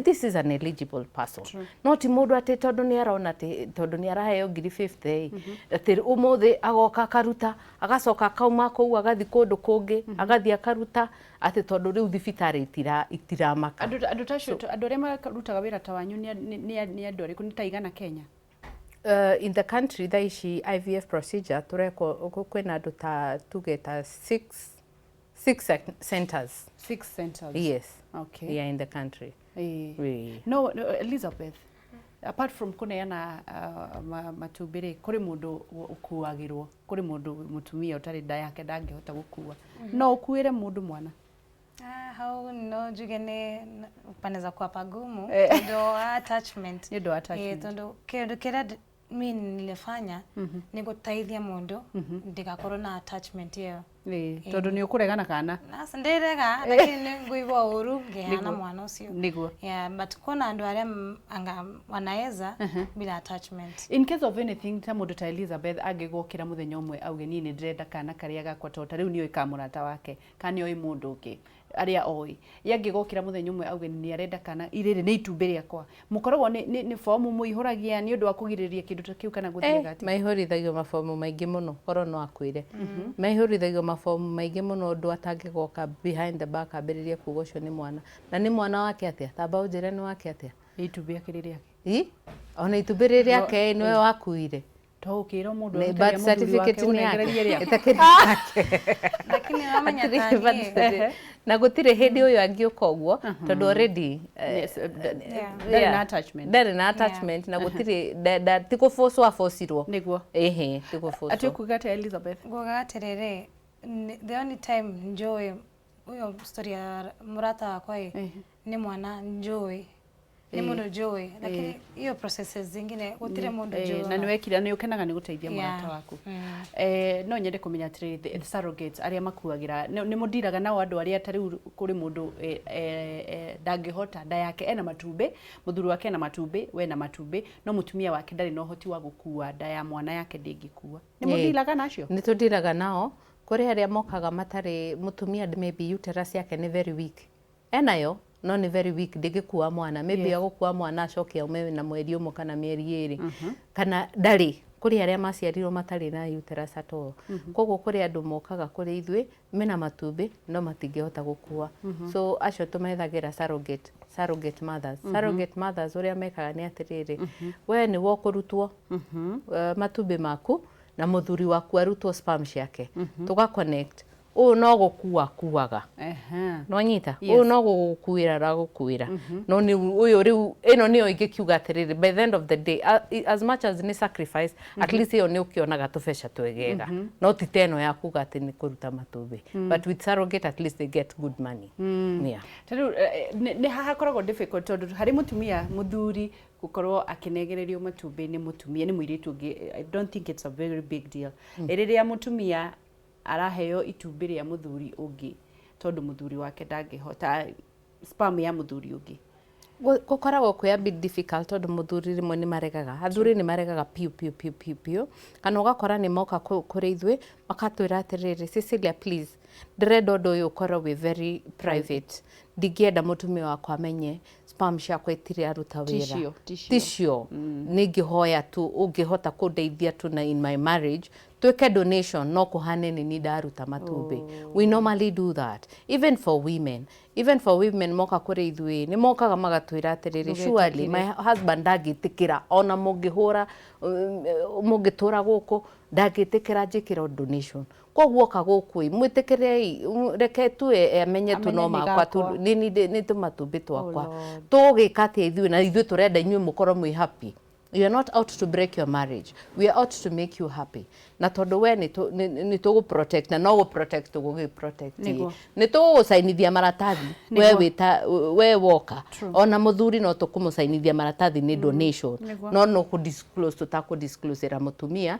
Speaker 2: This is an eligible person. No ti mũndũ atĩ tondũ nĩ arona atĩ tondũ nĩ araheo ngiri 50 atĩ ũmũthĩ agoka akaruta, agacoka akauma kũu agathiĩ kũndũ kũngĩ, agathiĩ akaruta, atĩ tondũ rĩu thibitarĩ itiramaka.
Speaker 1: Andũ ta acio, andũ arĩa marutaga wĩra ta wanyu nĩ andũ arĩkũ? Nĩ ta igana Kenya?
Speaker 2: In the country thaa ici IVF procedure tũrekwo kwĩna andũ ta tuge ta six centers.
Speaker 1: Six centers?
Speaker 2: Yes.
Speaker 1: Okay.
Speaker 2: Yeah, in the country.
Speaker 1: No, Elizabeth, apart from kũneana matumbĩ rĩ, kũrĩ mũndũ ũkuagĩrwo, kũrĩ mũndũ mũtumia ũtarĩ nda yake ndangĩhota gũkua, no ũkuĩre mũndũ mwana?
Speaker 3: Ah, hau no njuge nĩ panaweza kuwa pagumu tondũ wa attachment.
Speaker 1: Nĩ ũndũ wa attachment.
Speaker 3: Tondũ kĩndũ kĩrĩa mi nilifanya nĩ gũteithia mũndũ ndigakorwo na attachment ĩyo.
Speaker 1: Tondũ nĩ ũkũregana kana?
Speaker 3: Nasa ndirega, lakini nĩ ngũigua ũru ngĩheana mwana ũcio. Yeah, but kuna andũ arĩa anga wanaweza bila attachment.
Speaker 1: In case of anything, ta mũndũ ta Elizabeth angĩgokĩra mũthenya ũmwe auge, "Niĩ nĩ ndĩrenda kana karĩa gakwa," tondũ ta rĩu nĩoĩ ka mũrata wake kana nĩoĩ mũndũ ũngĩ arĩa oĩ, ye angĩgokĩra mũthenya ũmwe auge nĩ arenda kana rĩrĩ nĩ itumbĩ rĩakwa, mũkoragwo nĩ fomu mũihũragia nĩ ũndũ wa kũgirĩrĩria kĩndũ ta kĩu kana gũthiaga atĩa?
Speaker 2: Maihũrithagia mabomu maingĩ mũno. Korwo no akwĩre, maihũrithagia mabomu maingĩ mũno ũndũ atangĩgoka behind the back ambĩrĩrie kuga ũcio nĩ mwana na nĩ mwana wake atĩa. Tamba ũnjĩre, nĩ wake atĩa?
Speaker 1: Nĩ itumbĩ akĩrĩ rĩake.
Speaker 2: Ĩ, ona itumbĩ rĩrĩ rĩake nĩwe wakuire.
Speaker 1: To ũkĩra mũndũ
Speaker 2: Nĩ
Speaker 1: arute
Speaker 2: birth
Speaker 1: rĩa mũthuri wake
Speaker 2: certificate nĩ yake.
Speaker 1: ũnengererie rĩaku.
Speaker 2: Ĩtakĩrĩ yake.
Speaker 3: Lakini wamenya
Speaker 2: Hatirĩ
Speaker 3: ta
Speaker 2: birth
Speaker 3: niĩ
Speaker 2: certificate. Na gũtirĩ hĩndĩ ũyũ angĩũka ũguo tondũ already
Speaker 1: Yes, ndarĩ na attachment.
Speaker 2: Ndarĩ na attachment na gũtirĩ ti kũbũcwo abũcirwo. Ĩhĩ, ti
Speaker 1: Atĩ
Speaker 2: kũbũcwo.
Speaker 1: ũkuga atĩa, Elizabeth?
Speaker 3: Nguga atĩrĩrĩ, the only time njũĩ ũyũ story ya mũrata wakwa ĩ nĩ mwana njũĩ, nĩ mũndũ njũĩ, lakini hiyo processes zingine gũtirĩ mũndũ njũĩ.
Speaker 1: Na nĩ wekire, nĩ ũkenaga nĩ gũteithia mũrata waku. No nyende kũmenya atĩrĩrĩ, the surrogates arĩa makuagĩra, nĩ mũndiraga nao andũ arĩa ta rĩu kũrĩ mũndũ ndangĩhota nda yake, ena matumbĩ, mũthuri wake ena matumbĩ, we na matumbĩ, no mũtumia wake ndarĩ na ũhoti wa gũkua nda ya mwana yake ndĩngĩkua, nĩ mũndiraga nacio?
Speaker 2: Nĩ tũndiraga nao. Kũrĩ arĩa mokaga matarĩ mũtumia, maybe uterus yake nĩ very weak, enayo no nĩ very weak, ndĩngĩkua mwana, maybe agũkua mwana acoke aume na mweri ũmwe kana mĩeri 2, kana ndarĩ. Kũrĩ arĩa maciarirwo matarĩ na uterus at all. Koguo kũrĩ andũ mokaga kũrĩ ithuĩ mena matumbĩ no matingĩhota gũkua, so acio tũmethagĩra surrogate mothers. Surrogate mothers ũrĩa mekaga nĩ atĩrĩrĩ, we nĩwe ũkũrutwo matumbĩ maku na mũthuri waku arutwo sperm ciake, tũga connect, ũyũ no gũkua akuaga. Nonyita, ũyũ no gũgũkuĩra aragũkuĩra, no nĩ ũyũ rĩu ĩno nĩyo ingĩkiuga atĩrĩrĩ, by the end of the day, as much as nĩ sacrifice, at least ĩyo nĩ ũkĩonaga tũbeca twegega, no ti ta ĩno ya kuga atĩ nĩ kũruta matumbĩ. But with surrogate, at least they get good money, yeah.
Speaker 1: Ta rĩu nĩ hakoragwo difficult tondũ harĩ mũtumia, mũthuri gũkorwo akĩnegererio matumbĩ nĩ mũtumia, nĩ mũirĩtu ũngĩ, I don't think it's a very big deal. Rĩrĩa mũtumia araheo itumbĩ rĩa mũthuri ũngĩ tondũ mũthuri wake ndangĩhota, sperm ya mũthuri ũngĩ?
Speaker 2: Gũkoragwo kwĩ a bit difficult tondũ mũthuri rĩmwe nĩ maregaga, athuri nĩ maregaga piũ piũ piũ piũ piũ, kana ũgakora nĩ moka kũrĩ ithuĩ makatwĩra atĩrĩrĩ, "Cecilia, please, ndĩrenda ũndũ ũyũ ũkorwo wĩ very private, ndingĩenda mũtumia wakwa amenye sperm ciakwa itiraruta wĩra."
Speaker 1: Ticio, ticio.
Speaker 2: Ticio nĩ ngĩhoya tu ũngĩhota kũndeithia tu na in my marriage twĩke donation, no kũhane nĩ ni ndaruta matumbĩ. We normally do that even for women. Even for women moka kũrĩ ithuĩ nĩ mokaga magatwĩra atĩrĩrĩ, "Surely my husband ndangĩtĩkĩra, ona mũngĩhũra mũngĩtũra gũkũ ndangĩtĩkĩra njĩkĩrwo donation, koguo oka gũkũ ĩ mwĩtĩkĩrei, reke tu amenye tu
Speaker 1: Amenye
Speaker 2: no
Speaker 1: nĩ
Speaker 2: makwa tu
Speaker 1: gakwa.
Speaker 2: nĩ tũmatumbĩ twakwa." Tũgĩka atĩa ithuĩ? Na ithuĩ tũrenda inyuĩ mũkorwo mwĩ happy. You are not out to break your marriage, we are out to make you happy. Na tondu we nĩ tũgũ protect na no gũ protect tũgũgĩ protect, nĩ tũgũgũcainithia maratathi we wĩta we woka, ona mũthuri no tũkũmũcainithia maratathi nĩ donation, no kũ disclose tũtakũ disclose ra mũtumia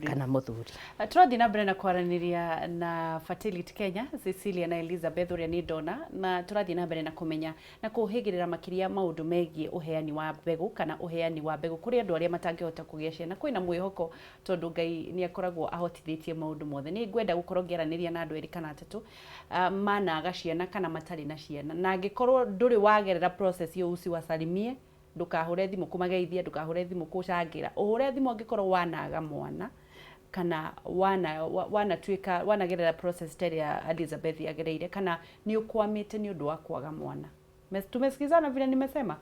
Speaker 2: kana mũthuri.
Speaker 1: Tũrathiĩ na mbere na kwaranĩria na Fertility Kenya, Cecilia na Elizabeth ũrĩa nĩ ndona, na tũrathiĩ na mbere na kũmenya na kũhĩgĩrĩra makĩria maũndũ megiĩ ũheani wa mbegũ kana ũheani wa mbegũ kũrĩ andũ arĩa matangĩhota kũgĩa ciana. Kwĩna mwĩhoko tondũ Ngai nĩ akoragwo ahotithĩtie maũndũ mothe. Nĩ ngwenda gũkorwo ngĩaranĩria na andũ erĩ kana atatũ managa ciana kana matarĩ na ciana, na angĩkorwo ndũrĩ wagerera process ĩyo usiwasalimie, ndũkahure thimũ kũmageithia, ndũkahure thimũ kũcangĩra, ũhure thimũ angĩkorwo wanaga mwana kana wanatuĩka wanagerera process ta ĩrĩa Elizabeth agereire, kana nĩ ũkwamĩte nĩ ũndũ wa kwaga mwana. Tumesikizana vile nimesema?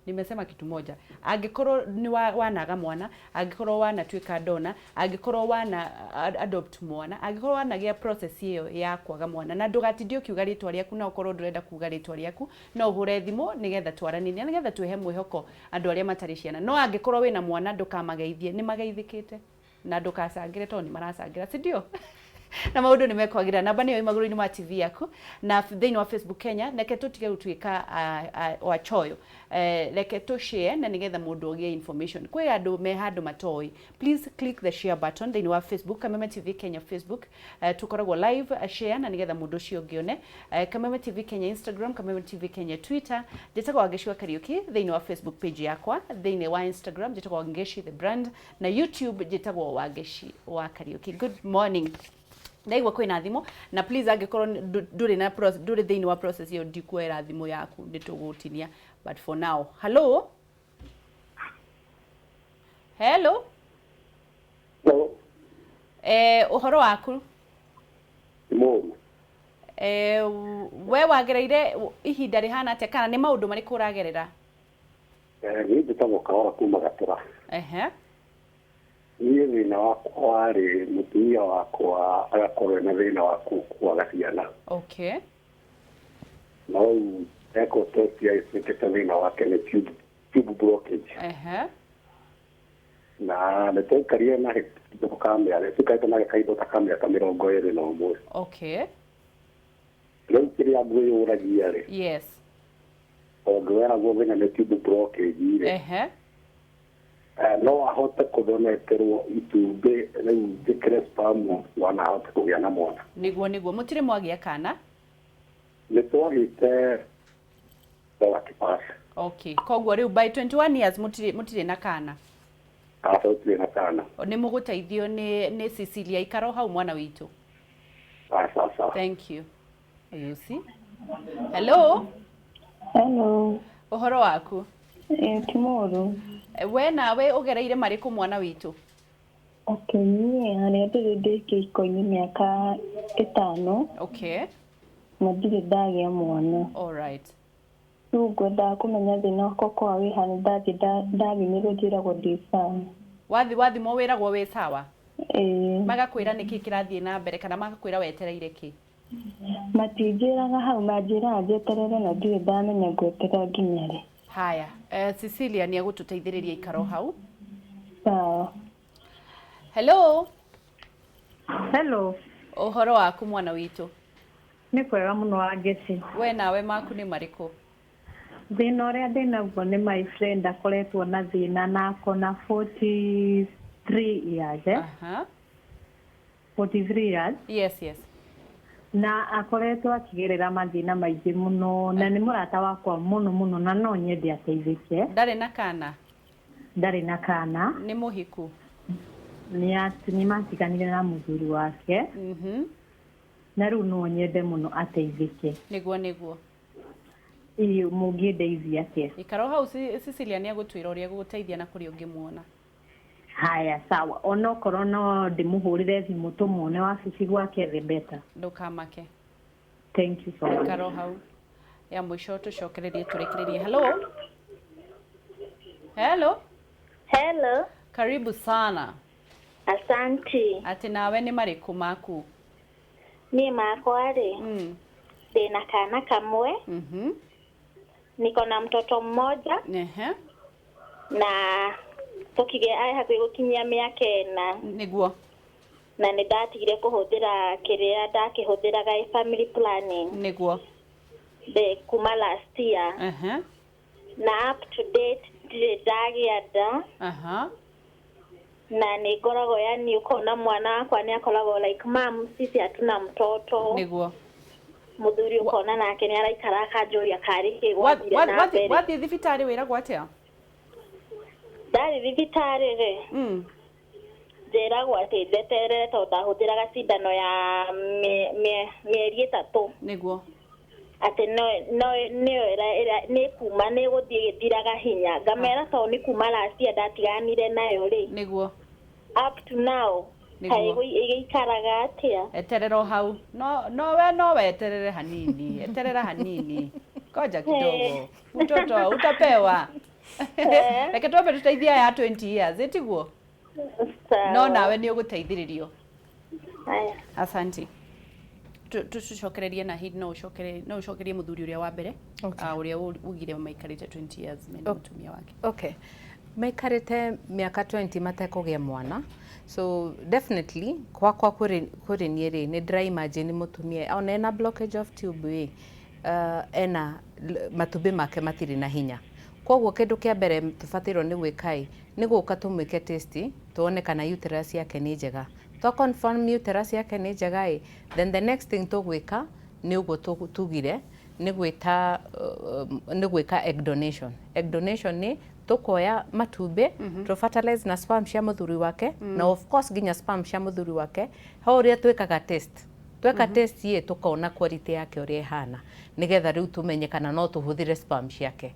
Speaker 1: Nimesema kitu moja. Angĩkorwo nĩ wanaga mwana, angĩkorwo wanatuĩka dona, angĩkorwo wana adopt mwana, angĩkorwo wanagĩa process ĩyo ya kwaga mwana, na ndũgatindie ũkiuga rĩtwa rĩaku, na ũkorwo ndũrenda kuga rĩtwa rĩaku, no ũhũre thimũ nĩgetha twaranĩrie, nĩgetha twĩhe mwĩhoko andũ arĩa matarĩ ciana. No angĩkorwo wĩna mwana ndũkamageithie, nĩ mageithĩkĩte, na ndũkacangĩre tondũ nĩ maracangĩra, si ndio? Na maũndũ nĩ mekwagĩra. Namba nĩyo magũrũ-inĩ ma TV yaku na thĩinĩ wa Facebook Kenya. Reke tũtige gũtuĩka wachoyo, reke tũ share na nĩgetha mũndũ agĩe information. Kwĩ andũ me handũ matoĩ, please click the share button thĩinĩ wa Facebook, Kameme TV Kenya Facebook, tũkoragwo live. Share na nĩgetha mũndũ ũcio ũngĩ one. Kameme TV Kenya Instagram, Kameme TV Kenya Twitter. Njĩtagwo Wangeci wa Kariuki thĩinĩ wa Facebook page yakwa, thĩinĩ wa Instagram njĩtagwo Wangeci the brand, na YouTube njĩtagwo Wangeci wa Kariuki. Good morning. Ndaigua kwĩna thimũ, na please angĩkorwo ndũrĩ na ndũrĩ thĩinĩ wa process ĩyo, ndikuoera thimũ yaku, nĩ tũgũtinia. But for now, hello, hello.
Speaker 4: Hello.
Speaker 1: Ũhoro waku?
Speaker 4: Mũru.
Speaker 1: We wagereire ihinda rĩhana atĩa, kana nĩ maũndũ marĩkũ ũragerera?
Speaker 4: Niĩ njĩtagwo Kahora kuma Gatũra. Niĩ thĩna wakwa warĩ mũtumia wakwa agakorwo ena thĩna wa kwaga ciana. Na rĩu ekwo test ya ĩtuĩkĩte thĩna wake nĩ tube blockage. Na nĩ twaikarire nake tũikarĩte nake kahinda ta ka mĩaka 21. Rĩu kĩrĩa ngwĩyũragia rĩ, tondũ weragwo thĩna nĩ tube blockage rĩ, no ahote kũdoneterwo itumbĩ rĩu njĩkĩre sperm wana ahote kũgĩa na mwana?
Speaker 1: Nĩguo nĩguo. Mũtirĩ mwagĩa kana?
Speaker 4: Nĩ twagĩte akĩpass.
Speaker 1: Okay, koguo rĩu by 21 years mũtirĩ na kana?
Speaker 4: Aca, tũtirĩ na kana.
Speaker 1: Nĩ mũgũteithio nĩ Cecilia. Ikaro hau, mwana witũ.
Speaker 4: Aca, aca.
Speaker 1: Thank you. You see? Hello.
Speaker 5: Hello.
Speaker 1: Ũhoro waku?
Speaker 5: Ti mũũru.
Speaker 1: We nawe ũgereire marĩkũ, mwana witũ?
Speaker 5: Okay, niĩ harĩa ndĩrĩ ndĩ kĩhiko-inĩ mĩaka 5. Na ndirĩ ndagĩa mwana.
Speaker 1: All right.
Speaker 5: Rĩu ngwendaga kũmenya thĩna wakwa kwa wĩ ha. Nĩ ndathiĩ ndathimĩrwo njĩragwo ndĩ sawa.
Speaker 1: Wathimwo wĩragwo wĩ sawa?
Speaker 5: Ĩĩ.
Speaker 1: Magakwĩra nĩkĩ kĩrathiĩ na mbere, kana magakwĩra wetereire kĩ?
Speaker 5: Matinjĩraga hau, manjĩraga njeterere na ndirĩ ndamenya ngweterera nginya rĩ.
Speaker 1: Haya, Cecilia nĩ egũtũteithĩrĩria, ikaro hau.
Speaker 5: Sawa.
Speaker 1: Hello.
Speaker 6: Hello.
Speaker 1: Ũhoro waku, mwana witũ?
Speaker 6: Nĩ kwega mũno, Wangeci.
Speaker 1: We nawe maku nĩ marĩkũ?
Speaker 6: Thĩna ũrĩa ndĩ naguo nĩ my friend akoretwo na thĩna na akona 43 years, eh? 43 years.
Speaker 1: Yes.
Speaker 6: Na akoretwo akĩgerera mathĩna maingĩ mũno, na nĩ mũrata wakwa mũno mũno, na no nyende ateithĩke.
Speaker 1: Ndarĩ na kana?
Speaker 6: Ndarĩ na kana.
Speaker 1: Nĩ mũhiku?
Speaker 6: Nĩ matiganire na mũthuri wake. Na rĩu no nyende mũno ateithĩke.
Speaker 1: Nĩguo nĩguo.
Speaker 6: Ĩĩ, mũngĩndeithia atĩa?
Speaker 1: Ikaro hau, Cecilia nĩ egũtwĩra ũrĩa egũgũteithia na kũrĩa ũngĩmuona.
Speaker 6: Haya, sawa. Onokorwo no ndĩmũhũrĩre thimũ tũmuone wabici gwake, the better.
Speaker 1: Ndũkamake.
Speaker 6: Thank you so much.
Speaker 1: Ikaro hau. Ya mũico tũcokererie tũrĩkĩrĩrie. Hello. Hello.
Speaker 7: Hello.
Speaker 1: Karibu sana.
Speaker 7: Asante.
Speaker 1: Atĩ nawe nĩ marĩkũ maku?
Speaker 7: Niĩ makwa rĩ, ndĩna kana kamwe. Niko na mtoto mmoja. Na Tũkigĩa arĩ hakuhĩ gũkinyia mĩaka 4.
Speaker 1: Nĩguo.
Speaker 7: Na nĩ ndatigire kũhũthĩra kĩrĩa ndakĩhũthĩraga ĩ family planning.
Speaker 1: Nĩguo.
Speaker 7: Kuma last year. Na up to date ndirĩ ndagĩa nda. Na nĩ ngoragwo yani ũkona mwana wakwa nĩ akoragwo like, "Mum, sisi hatuna mtoto."
Speaker 1: Nĩguo.
Speaker 7: Mũthuri ũkona nake nĩ araikara akanjũria karĩ kĩ gwathire na mbere.
Speaker 1: Wathiĩ thibitarĩ wĩragwo atĩa?
Speaker 7: Ndarĩ thibitarĩ rĩ, njĩragwo atĩ njeterere tondũ ndahũthĩraga cindano ya mĩeri 3.
Speaker 1: Nĩguo.
Speaker 7: Atĩ no nĩyo nĩ kuma nĩ gũthiĩ ĩgĩthiraga hinya. Ngamera tondũ nĩ kuma last year ndatiganire nayo rĩ.
Speaker 1: Nĩguo.
Speaker 7: Up to now kaĩ ĩgĩikaraga atĩa?
Speaker 1: Eterera o hau. No we no weterere hanini. Eterera hanini. Ngoja kidogo. Mtoto utapewa. Reke twambe tũteithie aya 20 years, ĩtiguo? No nawe nĩ ũgũteithĩrĩrio. Asante. Tũcokererie na hihi no ũcokerie mũthuri ũrĩa wa mbere, ũrĩa ugire maikarĩte 20 years mena mũtumia wake.
Speaker 2: Okay. Maikarĩte mĩaka 20 matekũgĩa mwana. So definitely kwakwa kũrĩ niĩ rĩ, nĩ ndĩra imagine mũtumia ona ena blockage of tube ĩ, ena matumbĩ make matirĩ na hinya. Koguo kĩndũ kĩa mbere tũbatairwo nĩ gwĩka ĩ, nĩ gũka tũmwĩke test tuone kana uterus yake nĩ njega. Twa confirm uterus yake nĩ njega ĩ, then the next thing tũgwĩka nĩ ũguo tugire, nĩ gwĩta nĩ gwĩka egg donation. Egg donation nĩ tũkoya matumbĩ, tũ fertilize na sperm cia mũthuri wake, na of course nginya sperm cia mũthuri wake, ho ũrĩa twĩkaga test. Tweka test ĩ tũkona quality yake ũrĩa ĩhana, nĩgetha rĩu tũmenye kana no tũhũthĩre sperm ciake.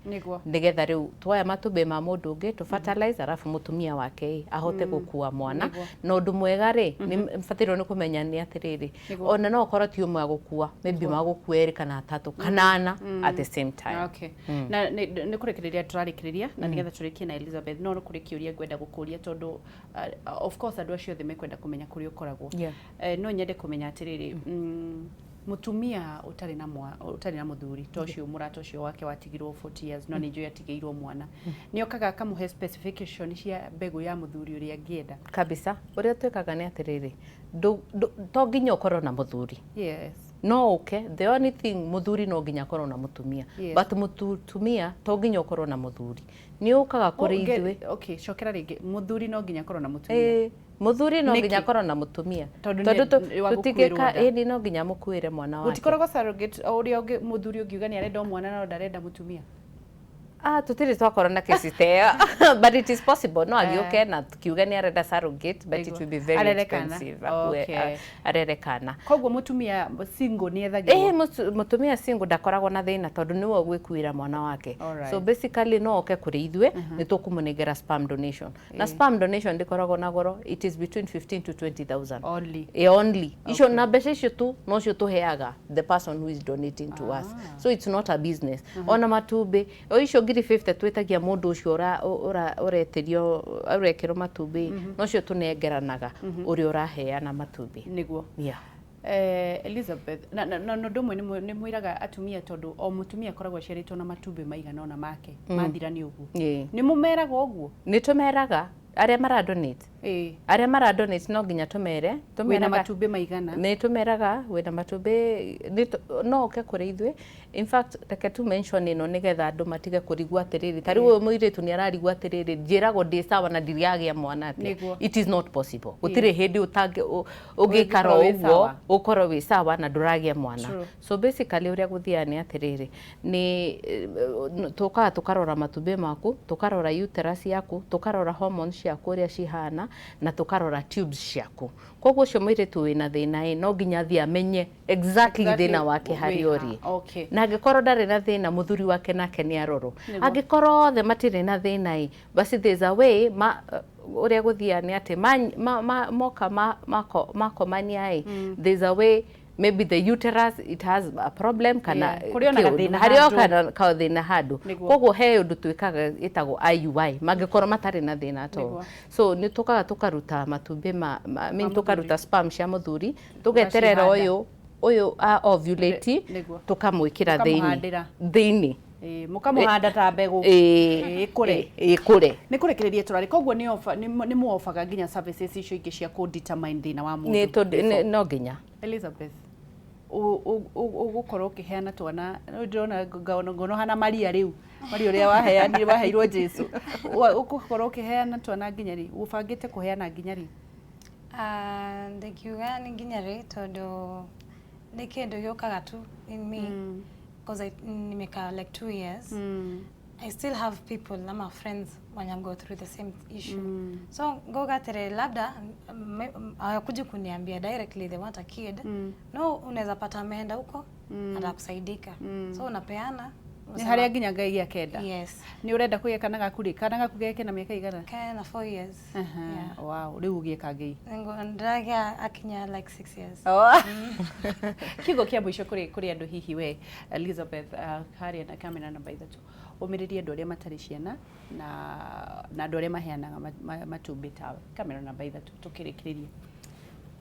Speaker 2: Nĩgetha rĩu tuoya matumbĩ ma mũndũ ũngĩ tũ fertilize, arabu mũtumia wake ĩ ahote gũkua mwana. Na ũndũ mwega rĩ, nĩ batairwo nĩ kũmenya nĩ atĩrĩrĩ, ona no ũkorwo ti ũmwe agũkua, maybe magũkua erĩ kana atatũ kana ana at the same time.
Speaker 1: Okay. Na nĩ kũrĩkĩrĩria tũrarĩkĩrĩria, na nĩgetha tũrĩkie na Elizabeth, no kũrĩ kĩũria ngwenda gũkũria tondũ of course andũ acio othe mekwenda kũmenya kũrĩa ũkoragwo. No nyende kũmenya atĩrĩrĩ, mũtumia ũtarĩ na mũthuri ta ũcio mũrata ũcio wake watigirwo 40 years, no nĩ njũĩ atigĩirwo mwana, nĩ okaga akamũhe specification cia mbegũ ya mũthuri ũrĩa angĩenda.
Speaker 2: Kabisa. Ũrĩa twĩkaga nĩ atĩrĩrĩ, to nginya ũkorwo na mũthuri.
Speaker 1: Yes.
Speaker 2: No ũke, the only thing mũthuri no nginya akorwo na mũtumia. But mũtumia to nginya ũkorwo na mũthuri. Nĩ ũkaga kũrĩ ithuĩ.
Speaker 1: Okay, cokera rĩngĩ. Mũthuri no nginya akorwo na mũtumia.
Speaker 2: Mũthuri no nginya akorwo na mũtumia.
Speaker 1: Tondũ
Speaker 2: tũtigĩka ĩni no nginya mũkuĩre mwana wake.
Speaker 1: Gũtikoragwo surrogate ũrĩa mũthuri ũngiuga nĩ arenda mwana no ndarenda mũtumia.
Speaker 2: Tũtirĩ twakorwo na kesi ta ĩyo. But it is possible. No agĩũke na kiuge nĩ arenda surrogate, but it will be very expensive. Arere kana.
Speaker 1: Koguo mũtumia single nĩ ethagĩrwo?
Speaker 2: Mũtumia single ndakoragwo na thĩna tondũ nĩwe ũgwĩkuĩra mwana wake. So basically no oke kũrĩ ithuĩ, nĩ tũkũmũnengera sperm donation. Na sperm donation ndĩkoragwo na goro, it is between 15 to 20,000.
Speaker 1: Only.
Speaker 2: Only. Icio na mbeca icio tu nocio tũheaga the person who is donating to us. So it's not a business. Ona matumbĩ, o icio 50 twĩtagia mũndũ ũcio ũretĩrio ũrekĩrwo matumbĩ, nocio tũnengeranaga ũrĩa ũraheana matumbĩ.
Speaker 1: Nĩguo.
Speaker 2: Yeah.
Speaker 1: Elizabeth, na ũndũ ũmwe nĩ mwĩraga atumia tondũ o mũtumia akoragwo aciarĩtwo na matumbĩ maigana ũna make, mathira nĩ ũguo. Nĩ mũmeraga ũguo?
Speaker 2: Nĩ tũmeraga arĩa mara donate. Arĩa mara donate no nginya tũmere,
Speaker 1: wĩna matumbĩ maigana.
Speaker 2: Nĩ tũmeraga wĩna matumbĩ, no ũke kũrĩ ithuĩ. In fact, reke tu mention ĩno nĩgetha andũ matige kũrigwo atĩrĩrĩ, ta rĩu ũyũ mũirĩtu nĩ ararigwo atĩrĩrĩ, njĩragwo ndĩ sawa na ndiragĩa mwana atĩa. It is not possible. Gũtirĩ hĩndĩ ũngĩikara ũguo ũkorwo wĩ sawa na ndũragĩa mwana. So basically ũrĩa gũthiaga nĩ atĩrĩrĩ, nĩ tũkaga tũkarora matumbĩ maku, tũkarora uterus yaku, tũkarora hormones ciaku ũrĩa cihana, na tũkarora tubes ciaku. Koguo ũcio mũirĩtu wĩna thĩna ĩ, no nginya athiĩ amenye exactly thĩna wake harĩa ũrĩ. Na angĩkorwo ndarĩ na thĩna, mũthuri wake nake nĩ arorwo. Angĩkorwo othe matirĩ na thĩna ĩ, basi there's a way ũrĩa gũthiaga nĩ atĩ moka makomania ĩ, there's a way maybe the uterus it has a problem kana harĩ kathĩna handũ. Koguo he ũndũ twĩkaga ĩtagwo IUI mangĩkorwo matarĩ na thĩna at all. So nĩ tũkaga tũkaruta matumbĩ ma tũkaruta sperm cia mũthuri, tũgeterera ũyũ ovulate, tũkamwĩkĩra thĩinĩ.
Speaker 1: Mũkamũhanda ta mbegũ.
Speaker 2: Ĩkũre. Ĩkũre.
Speaker 1: Nĩ kũrekereria tũrarĩ, koguo nĩ offer, nĩ muofaga nginya services icio ingĩ cia kũ determine thĩna wa
Speaker 2: mũndũ. Nĩ no nginya.
Speaker 1: Elizabeth, ũgũkorwo ũkĩheana twana, ndĩrona ngona ũhana Maria rĩu, Maria ũrĩa waheanire, waheirwo Jesu. Ũgũkorwo ũkĩheana twana nginya rĩ? Ũbangĩte kũheana nginya rĩ?
Speaker 3: Ndingiuga nĩ nginya rĩ, tondũ nĩ kĩndũ gĩũkaga tu in me, because nimekaa like 2 years. I still have people ama friends wenye go through the same issue. So ngoga tere labda hawakuji kuniambia directly they want a kid. No, unaweza pata ameenda huko atakusaidika. So unapeana.
Speaker 1: Nĩ harĩa nginya Ngai akenda.
Speaker 3: Yes.
Speaker 1: Nĩ ũrenda kũgĩa kana gaku rĩ? Kana gaku geke na mĩaka igana?
Speaker 3: Kena 4 years.
Speaker 1: Yeah. Wow, rĩu ũgĩe kangĩ.
Speaker 3: Ndĩragĩa akinya like 6 years.
Speaker 1: Kiugo kĩa mũico kũrĩ andũ hihi we Elizabeth, harĩa na kamera namba 3. Ũmĩrĩrie andũ arĩa matarĩ ciana na andũ arĩa maheanaga matumbĩ tawe. Kamera namba 3 tũkĩrĩkĩrĩria.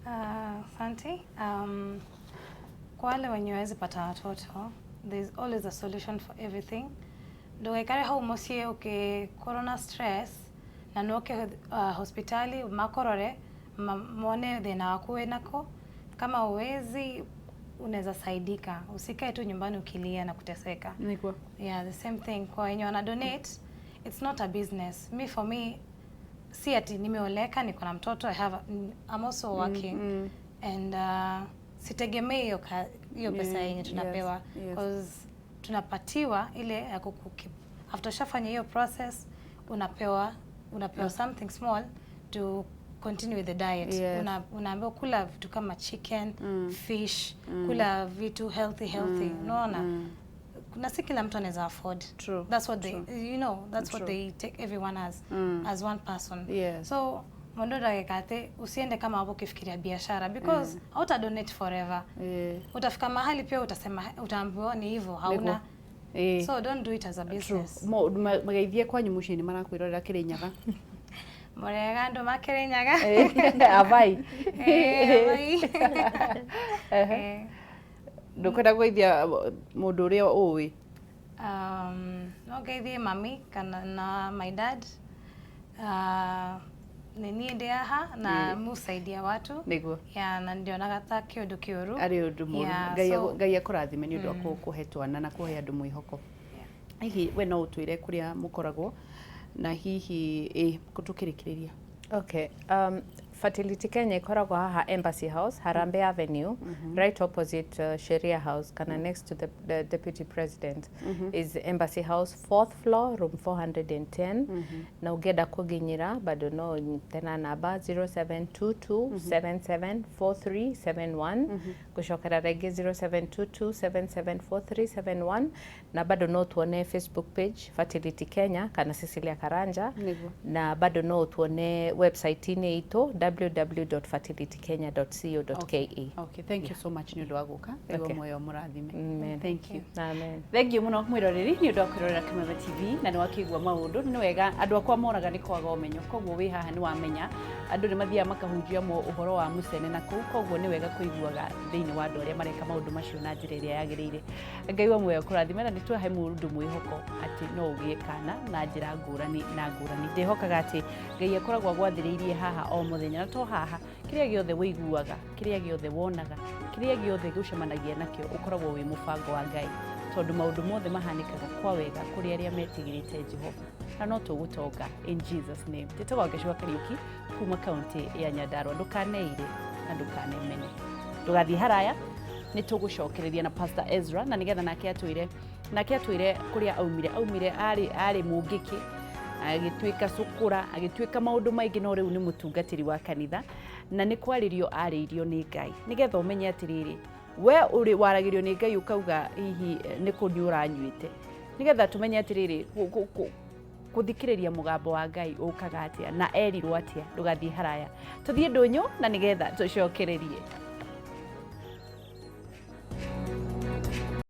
Speaker 3: Asante. Kwa wale wenye hawezi pata watoto, there's always a solution for everything. Ndũgaikare hau mũciĩ ũkĩkorwo na stress na nũke hospitali makorore muone thĩna waku wĩnako. Kama uwezi unaweza saidika. Usikae tu nyumbani ukilia na kuteseka.
Speaker 1: Nikuwa.
Speaker 3: Yeah, the same thing kwa wenye wana donate, it's not a business. Me for me, si ati nimeoleka niko na mtoto, I have I'm also working and sitegemei hiyo pesa yenye tunapewa, because tunapatiwa ile ya kukukeep. After ushafanya hiyo process, unapewa something small to continue with the diet.
Speaker 1: Yes.
Speaker 3: Unaambiwa kula vitu kama chicken, fish, kula vitu healthy. Unaona? Na si kila mtu anaweza afford.
Speaker 1: True.
Speaker 3: That's what they, you know, that's what they take everyone as one person.
Speaker 1: Yes.
Speaker 3: So mundu ndagekate usiende kama hapo ukifikiria biashara, because hauta donate forever. Utafika mahali pia utasema, utaambiwa ni hivyo, hauna. So don't do it as a business.
Speaker 1: Magaithie kwanyu muciĩ nĩ marakwĩrorera Kĩrĩnyaga.
Speaker 3: Mũrega andũ ma Kĩrĩnyaga.
Speaker 1: Abai.
Speaker 3: Abai.
Speaker 1: Ndũkwenda kũgeithia mũndũ ũrĩa ũĩ?
Speaker 3: No ngeithie mami kana na my dad. Nĩ niĩ ndĩ haha na musaidia watu.
Speaker 1: Nĩguo.
Speaker 3: Yeah, na ndionaga ta kĩũndũ kĩũru.
Speaker 1: Arĩ ũndũ mũũru. Ngai akũrathime nĩ ũndũ wa kũhe twana na kũhe andũ mwĩhoko. Hihi we no ũtwĩre kũrĩa mũkoragwo na hihi tũkĩrĩkĩrĩria.
Speaker 2: Okay. Fertility Kenya ikoragwo haha Embassy House, Harambee Avenue, right opposite Sheria House, kana next to the Deputy President is Embassy House, 4th floor, room 410. Na ũngĩenda kũnginyĩra bado no tena namba 0722774371. Gũcokera rĩngĩ 0722774371, na bado no tuone Facebook page Fertility Kenya kana Cecilia Karanja. Na bado no tuone website-inĩ itũ www.fertilitykenya.co.ke.
Speaker 1: Okay, thank you so much nĩ ũndũ wa gũka. Ngai moyo mũrathime. Thank you.
Speaker 2: Amen.
Speaker 1: Thank you mũno mwĩroreri nĩ ũndũ wa kwĩrorera Kĩmetho TV, na nĩ wakĩigua maũndũ. Nĩ wega andũ akwa moraga nĩ kwaga ũmenyo, koguo wĩ haha nĩ wamenya andũ nĩ mathiaga makahunjia ũhoro wa mũcene na kũu, koguo nĩ wega kũiguaga thĩinĩ wa andũ arĩa mareka maũndũ macio na njĩra ĩrĩa yagĩrĩire. Ngai wa muoyo kũrathime, na nĩ twahe mũndũ mwĩhoko atĩ no ũgĩe kana na njĩra ngũrani na ngũrani. Ndĩhokaga atĩ Ngai akoragwo agwathĩrĩirie haha o mũthenya, na to haha, kĩrĩa gĩothe wĩiguaga, kĩrĩa gĩothe wonaga, kĩrĩa gĩothe gũcemanagia nakĩo ũkoragwo wĩ mũbango wa Ngai, tondũ maũndũ mothe mahanĩkaga kwa wega kũrĩ arĩa metigĩrĩte Jehova, na no tũgũtonga in Jesus name. Njĩtagwo Wangeci wa Kariũki kuma kaunti ya Nyandarua. Ndũkaneire na ndũkanemene, ndũgathiĩ haraya, nĩ tũgũcokereria na Pastor Ezra, na nĩgetha nake atwĩre kũrĩa aumire arĩ mũngĩkĩ, agĩtuĩka cukura, agĩtuĩka maũndũ maingĩ, no rĩu nĩ mũtungatĩri wa kanitha, na nĩ kwarĩrio arĩirio nĩ Ngai, nĩgetha ũmenye atĩrĩrĩ, we ũrĩ waragĩrio nĩ Ngai ũkauga hihi nĩ kũnyua ũranyuĩte, nĩgetha tũmenye atĩrĩrĩ, kũthikĩrĩria mũgambo wa Ngai ũkaga atĩa na erirwo atĩa. Ndũgathiĩ haraya, tũthiĩ ndũnyũ na nĩgetha tũcokererie.